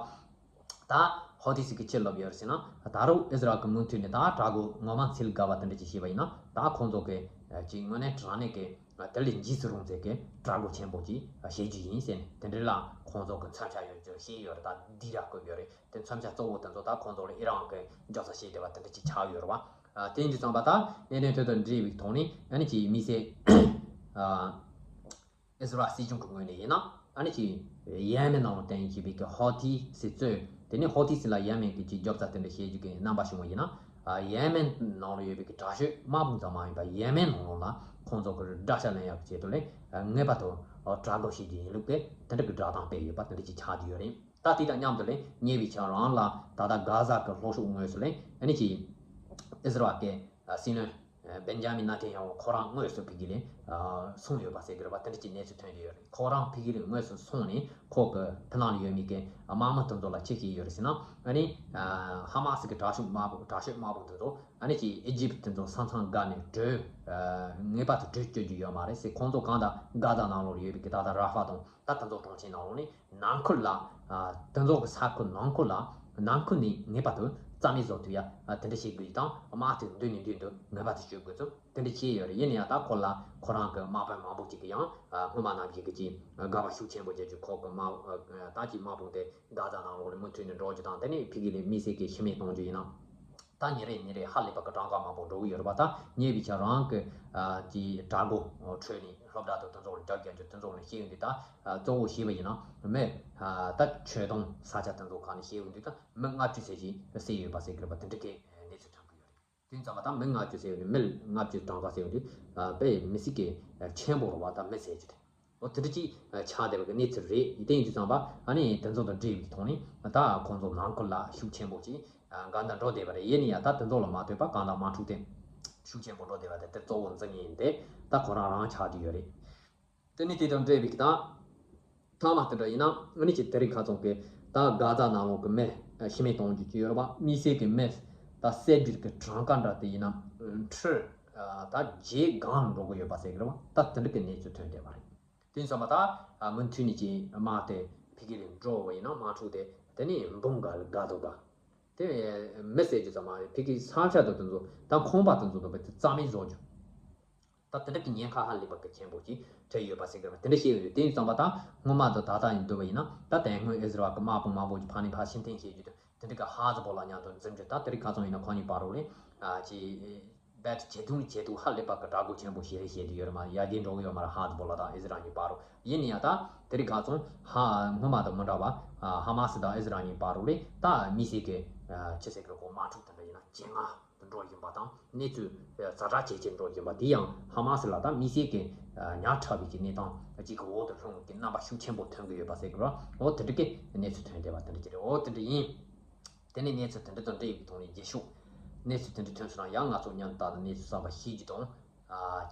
ད་ཧོ་ཐི་སི་གི་ཅི་ལབ་ཡོད་རེད་ཟེར་ན། ད་རུང་ཨི་ཟི་རལ་གི་མུ་མཐུད་ནས་ད་དྲག་རྒོལ་ངོ་མ་འཚོལ་དགོས་པ་དེ་འདྲ་ཅིག་བྱས་པ་ཡིན་ན་ད་ཁོང་ཚོ་གི་ཅིག་དངོས་གནས་དྲང་གནས་ཀྱི་དེ་ལས་འཇིགས་སུ་རུང་ཚད་ཀྱི་དྲག་རྒོལ་ཆེན་པོ་ཅིག་བྱེད་རྒྱུ་ཡིན་ཟེར་ནས་དེ་འདྲ་ལ་ཁོང་ཚོ་གི་མཚོན་ཆ་ཡོད་རྒྱུ་བཤད་ཡོད་རེད། ད་འདི་ར་བཀོད་ཡོད་རེད། དེ་མཚོན་ཆ་གཙོ་བོ་དེ་ཚོ་ད་ཁོང་ཚོ་ལ་ཨི་རན་གྱི་འཇོག་ས་བྱས་བསྡད་པ་དེ་འདྲ་ཅིག་ཆགས་ཡོད་རེད་བ། ཨ་དེ་ཡིན་དུས་ཙམ་པ་ད་གནད་དོན་དེ་དང་འབྲེལ་བའི་ཐོག་ནས་ཨ་ནི་ཅིག་དམིགས་བསལ་ཨ་ཨི་སི་རལ་སྲིད་གཞུང་གི་ངོས་ནས་ཡིན་ན་ཨ་ནི་ཅིག་ཡེ་མེན་ནང་ལ་བསྟེན་བཞིན་པའི་གི་ཧོ་ཐི་སི་གཙོས་ དེ་ནས་ཧོ་ཐི་སི་ལ་ཡེ་མེན་གྱི་ཅིག་རྒྱབ་རྩ་དེ་འདྲ་བྱེད་རྒྱུ་གི་རྣམ་པ་བྱུང་བ་ཡིན་ན། ཡེ་མེན་ནང་ལ་ཡོད་པའི་གི་དྲག་ཤོས་དམག་དཔུང་ཙམ་མ་ཡིན་པར་ཡེ་མེན་ནང་ལོགས་ལ་ཁོང་ཚོ་གི་དགྲ་ཤ་ལེན་ཡག་གི་ཆེད་དུ་ལས་ངེས་པར་དུ་དྲག་རྒོལ་བྱེད་རྒྱུ་ཡིན་ལུགས་པས་དེ་འདྲ་གི་བསྒྲགས་གཏམ་སྤེལ་ཡོད་པ་དེ་འདྲ་ཅིག་ཆགས་བསྡད་ཡོད་རེད། ད་དེ་དང་མཉམ་དུ་ལས་ཉེ་བའི་ཆར་རང་ལ་ད་ལྟ་གྷ་ཟ་གི་ལྷོ་ཕྱོགས་ངོས་སུ་ལས་ཨ་ནི་ཅིག་ཨིས་ར་ཨེལ་གྱི་སྲིད་བློན་སྦེན་ཇ་མིན་ནེ་ཐན་ཡ་ཧུ་ཁོ་རང་དངོས་སུ་ཕ་གི་ལ་སོང་ཡོད་པ་ཟེར་གི་རེད་པ། དེ་འདྲ་ཅིག་གནས་ཚུལ་ཐོན་གྱི་ཡོད་རེད། ཁོ་རང་ཕ་གི་ལ་དངོས་སུ་སོང་ནས་ཁོ་གི་ཕི་ནང་ལ་ཡོད་མི་གི་དམག་མི་དེ་ཚོ་ལ་ཅི་བཤད་ཡོད་རེད་ཟེར་ན། ཨ་ནི་ཧ་མ་སི་གི་དྲག་ཤོས་དམག་དཔུང་དྲག་ཤོས་དམག་དཔུང་དེ་ཚོ་ཨ་ནི་ཅིག་ཨི་ཇིབ་དེ་ཚོ་ས་མཚམས་བརྒལ་ནས་བྲོས། ངེས་པར་དུ་བྲོས་བཅུག་རྒྱུ་ཡོད་མ་རེད་ཟེར། ཁོང་ཚོ་གང་ལྟར་གྷ་ཟ་ནང་ལོགས་ཡོད་པའི་གི་ད་ལྟ་ར་ཧྥ་དང་ད་དེ་ཚོ་གྲོང་ཁྱེར་ནང་ལོགས་ནས་ནང་ཁུལ་ལ། དེ་ཚོ་གི་ས་ཁུལ་ནང་ཁུལ་ལ་ནང་ཁུལ་ནས་ངེས་པར་དུ་རྩ་མེད་བཟོ་ཐུབ་ཡ་དེ་འདྲ་བྱེད་དགོས་དང་། དམག་དེ་མདུན་ནས་མདུན་དུ་ངེས་པར་དུ་བསྐྱོད་དགོས་ཚུལ་དེ་འདྲ་བྱས་ཡོད་རེད། ཡིན་ན་ཡང་ད་ཁོ་ལ་ཁོ་རང་གི་དམག་དཔོན་མང་པོ་ཅིག་གིས་ཡང་སྔོན་མ་ནང་བཞིན་གི་ཅིག་དགག་པ་ཤུགས་ཆེན་པོ་བྱེད་རྒྱུ། ཁོ་གི་དམག་ད་ཅིག་དམག་དཔུང་དེ་གྷ་ཟ་ནང་ལོགས་ནས་མུ་མཐུད་ནས་འགྲོ་རྒྱུ་དང་། དེ་ནས་ཕ་གི་ལ་དམིགས་བསལ་གྱི་ཤི་རྨས་གཏོང་རྒྱུ་ཡིན་ན། ད་ཉིན་རེ་ཉིན་རེ་ཧ་ལས་པ་གི་གྲངས་ཀ་མང་པོ་འགྲོ་གི་ཡོད་རེད་པ། ད་ཉེ་བའི་ཆར་རང་གི་ཨ་ཀྱི་དྲག་རྒོལ་ཁྲོད་ནས་སློབ་གྲྭ་དང་དེ་ཚོ་ལ་རྒྱབ་རྒྱག་རྒྱུ་དེ་ཚོ་ལ་བཤད་ཡོང་དུས། ད་ཨ་གཙོ་བོ་བཤད་པ་ཡིན་ན་མི་ཨ་ད་ཆོས་དུང་ས་ཆ་དེ་ཚོ་ཁག་ནས་བཤད་ཡོང་དུས་ད་མི་ལྔ་བཅུ་ཙམ་ཞིག་བསད་ཡོད་པ་ཟེར་གི་རེད་པ། དེ་འདྲ་གི་གནས་ཚུལ་ཐོན་གི་ཡོད་རེད། དེ་ཙམ་པ་ད་མི་ལྔ་བཅུ་ཟེར་ཡོང་དུས། མི་ལྔ་བཅུ་གྲངས་ཀ་ཟེར་ཡོང་དུས་ཨ་དཔེ་མི་སྲིད་ཀྱི་ཆེན་པོ་རེད་པ། ད་མི་ཟེར་རྒྱུ་དེ། འོ་དེ་འདྲ་ཅིག་ཆགས་བསྡད་པའི་གནས་ཚུལ་རེད། དེ་ཡིན་དུས་ཙམ་པ་ཨ་ནི་དེ་ཚོ་དང་འབྲེལ་བའི་ཐོག་ནས་ད་ཁོང་ཚོ་ནང་ཁུལ་ལ་ཤུགས་ཆེན་པོ་ཅིག་གང་ལྟར་འགྲོ་བསྡད་པ་རེད། ཡིན་ན་ཡང་ད་དེ་ཚོ་ལ་མ་ལྟོས་པར་གང་ལྟར་དམག་འཁྲུག་དེ་ཤུགས་ཆེན་པོ་འགྲོ་བསྡད་པ་དེ་དེ་གཙོ་བོ་འཛིན་མཁན་དེ་ད་ཁོ་རང་རང་ཆགས་བསྡད་ཡོད་རེད། དེ་ནས་དེ་དང་འབྲེལ་བའི་ད་ཐ་མ་དེ་འདྲ་ཡིན་ན་ཨ་ནི་ཅིག་དེ་རིང་ཁ་སང་གི་ད་གྷ་ཟ་ནང་ལོགས་ཀྱི་མི་ཤི་རྨས་གཏོང་རྒྱུ་ཅིག་ཡོད་རེད་པ། དམིགས་བསལ་གྱི་མི་ད་བསད་རྒྱུ་གི་གྲངས་ཀ་འདྲ་དེ་ཡིན་ན་ཁྲི་ད་བརྒྱད་སྒང་ལ་འགྲོ་གི་ཡོད་པ་ཟེར་གི་རེད་པ། ད་དེ་འདྲ་གི་གནས་ཚུལ་ཐོན་བསྡད་པ་རེད། དེ་ཙམ་པ་ད་མུ་མཐུད་ནས་ཀྱི་དམག་དེ་ཕ་གི་ལ་འགྲོ་བ་ཡིན་ན་དམག་འཁྲུག་དེ་དེ་ནས་འབུམ་འགའ་ལ་འགའ་དང་འགའ་དེ་མི་བསད་རྒྱུ་ཙམ་མ་རེད། ཕ་གིའི་ས་ཆ་དང་དེ་ཚོ་ད་ཁང་པ་དེ་ཚོ་དང་དེ་རྩ་མེད་བཟོ་རྒྱུ། ད་དེ་འདྲ་གི་ཉེན་ཁ་ཧ་ལས་པ་གི་ཆེན་པོ་ཅིག་འཕྲད་ཡོད་པ་ཟེར་གི་རེད་པ། དེ་འདྲ་བཤད་ཡོད་རེད། དེ་ཙམ་པ་ད་སྔོན་མ་དང་ད་ལྟ་ཡིན་འདུག་པ་ཡིན་ན་ད་དེ་སྔོན་ཨིས་ར་ཨེལ་གི་དམག་དཔུང་མང་པོ་ཅིག་ཕར་ནས་ཕར་ཕྱིར་འཐེན་བྱེད་རྒྱུ་དང་། དེ་འདྲ་གི་ཧ་ཛི་བོ་ལ་མཉམ་དུ་འཛིང་རྒྱུ། ད་དེ་རིང་ཁ་སང་ཡིན་ན་ཁོང་གཉིས་བར་དུ་ལས་ཨ་ཅི་བེད་ཇེ་ཐུང་ཇེ་ཐུང་ཧ་ལས་པ་གི་དྲག་རྒོལ་ཆེན་པོ་ཞིག་རེད་བཤད་དུ་ཡོད་རེད་མ། ཡར་རྒྱས་འགྲོ་གི་ཡོད་མ་རེད། ཧ་ཛི་བོ་ལ་དང་ཨིས་ར་ཨེལ་གཉིས་བར་དུ། ཡིན་ན་ཡང་ད་དེ་རིང་ཁ་སང་ཧ་སྔོན་མ་དང་མི་འདྲ་བ་ཧ་མ་སི་དང་ཨིས་ར་ཨེལ་གཉིས་བར་དུ་ལས་ད་དམིགས་བསལ་གི་ཆི་ཟེར་གི་གོ་དམག་འཁྲུག་དེ་འདྲ་ཡིན་ན་ཇེ་ངར་དུ་འགྲོ་བཞིན་པ་དང་། གནས་ཚུལ་ཛ་དྲག་ཇེ་ཆེར་འགྲོ་བཞིན་པ་དེ་ཡང་ཧ་མ་སི་ལ་ད་དམིགས་བསལ་གི་ཉག་ཕྲ་བའི་གི་གནས་སྟངས་གཅིག་གི་འོག་ཏུ་ལྷུང་གི་རྣམ་པ་ཤུགས་ཆེན་པོ་ཐོན་གི་ཡོད་པ་ཟེར་གི་རེད། འོ་དེ་འདྲ་གི་གནས་ཚུལ་ཐོན་བསྡད་པ་དེ་འདྲ་ཅིག་རེད། འོ་དེ་འདྲ་ཡིན། དེ་ནས་གནས་ཚུལ་དེ་འདྲ་དང་འབྲེལ་བའི་ཐོག་ནས་རྗེས་ཕྱོགས་གནས་ཚུལ་དེ་འདྲ་ཐོན་སོང་ན་ཡང་ང་ཚོ་མཉམ་དུ་ད་གནས་ཚུལ་གསར་པ་ཤེས་རྒྱུ་དང་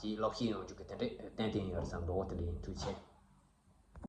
ཅིག་ལོག་ཤེས་ཡོང་རྒྱུ་གི་དེ་འདྲ་ཏན་ཏན་ཡོད་རེད་བསམ་འདུག་འོ་དེ་འདྲ་ཡིན། ཐུགས་རྗེ་ཆེ།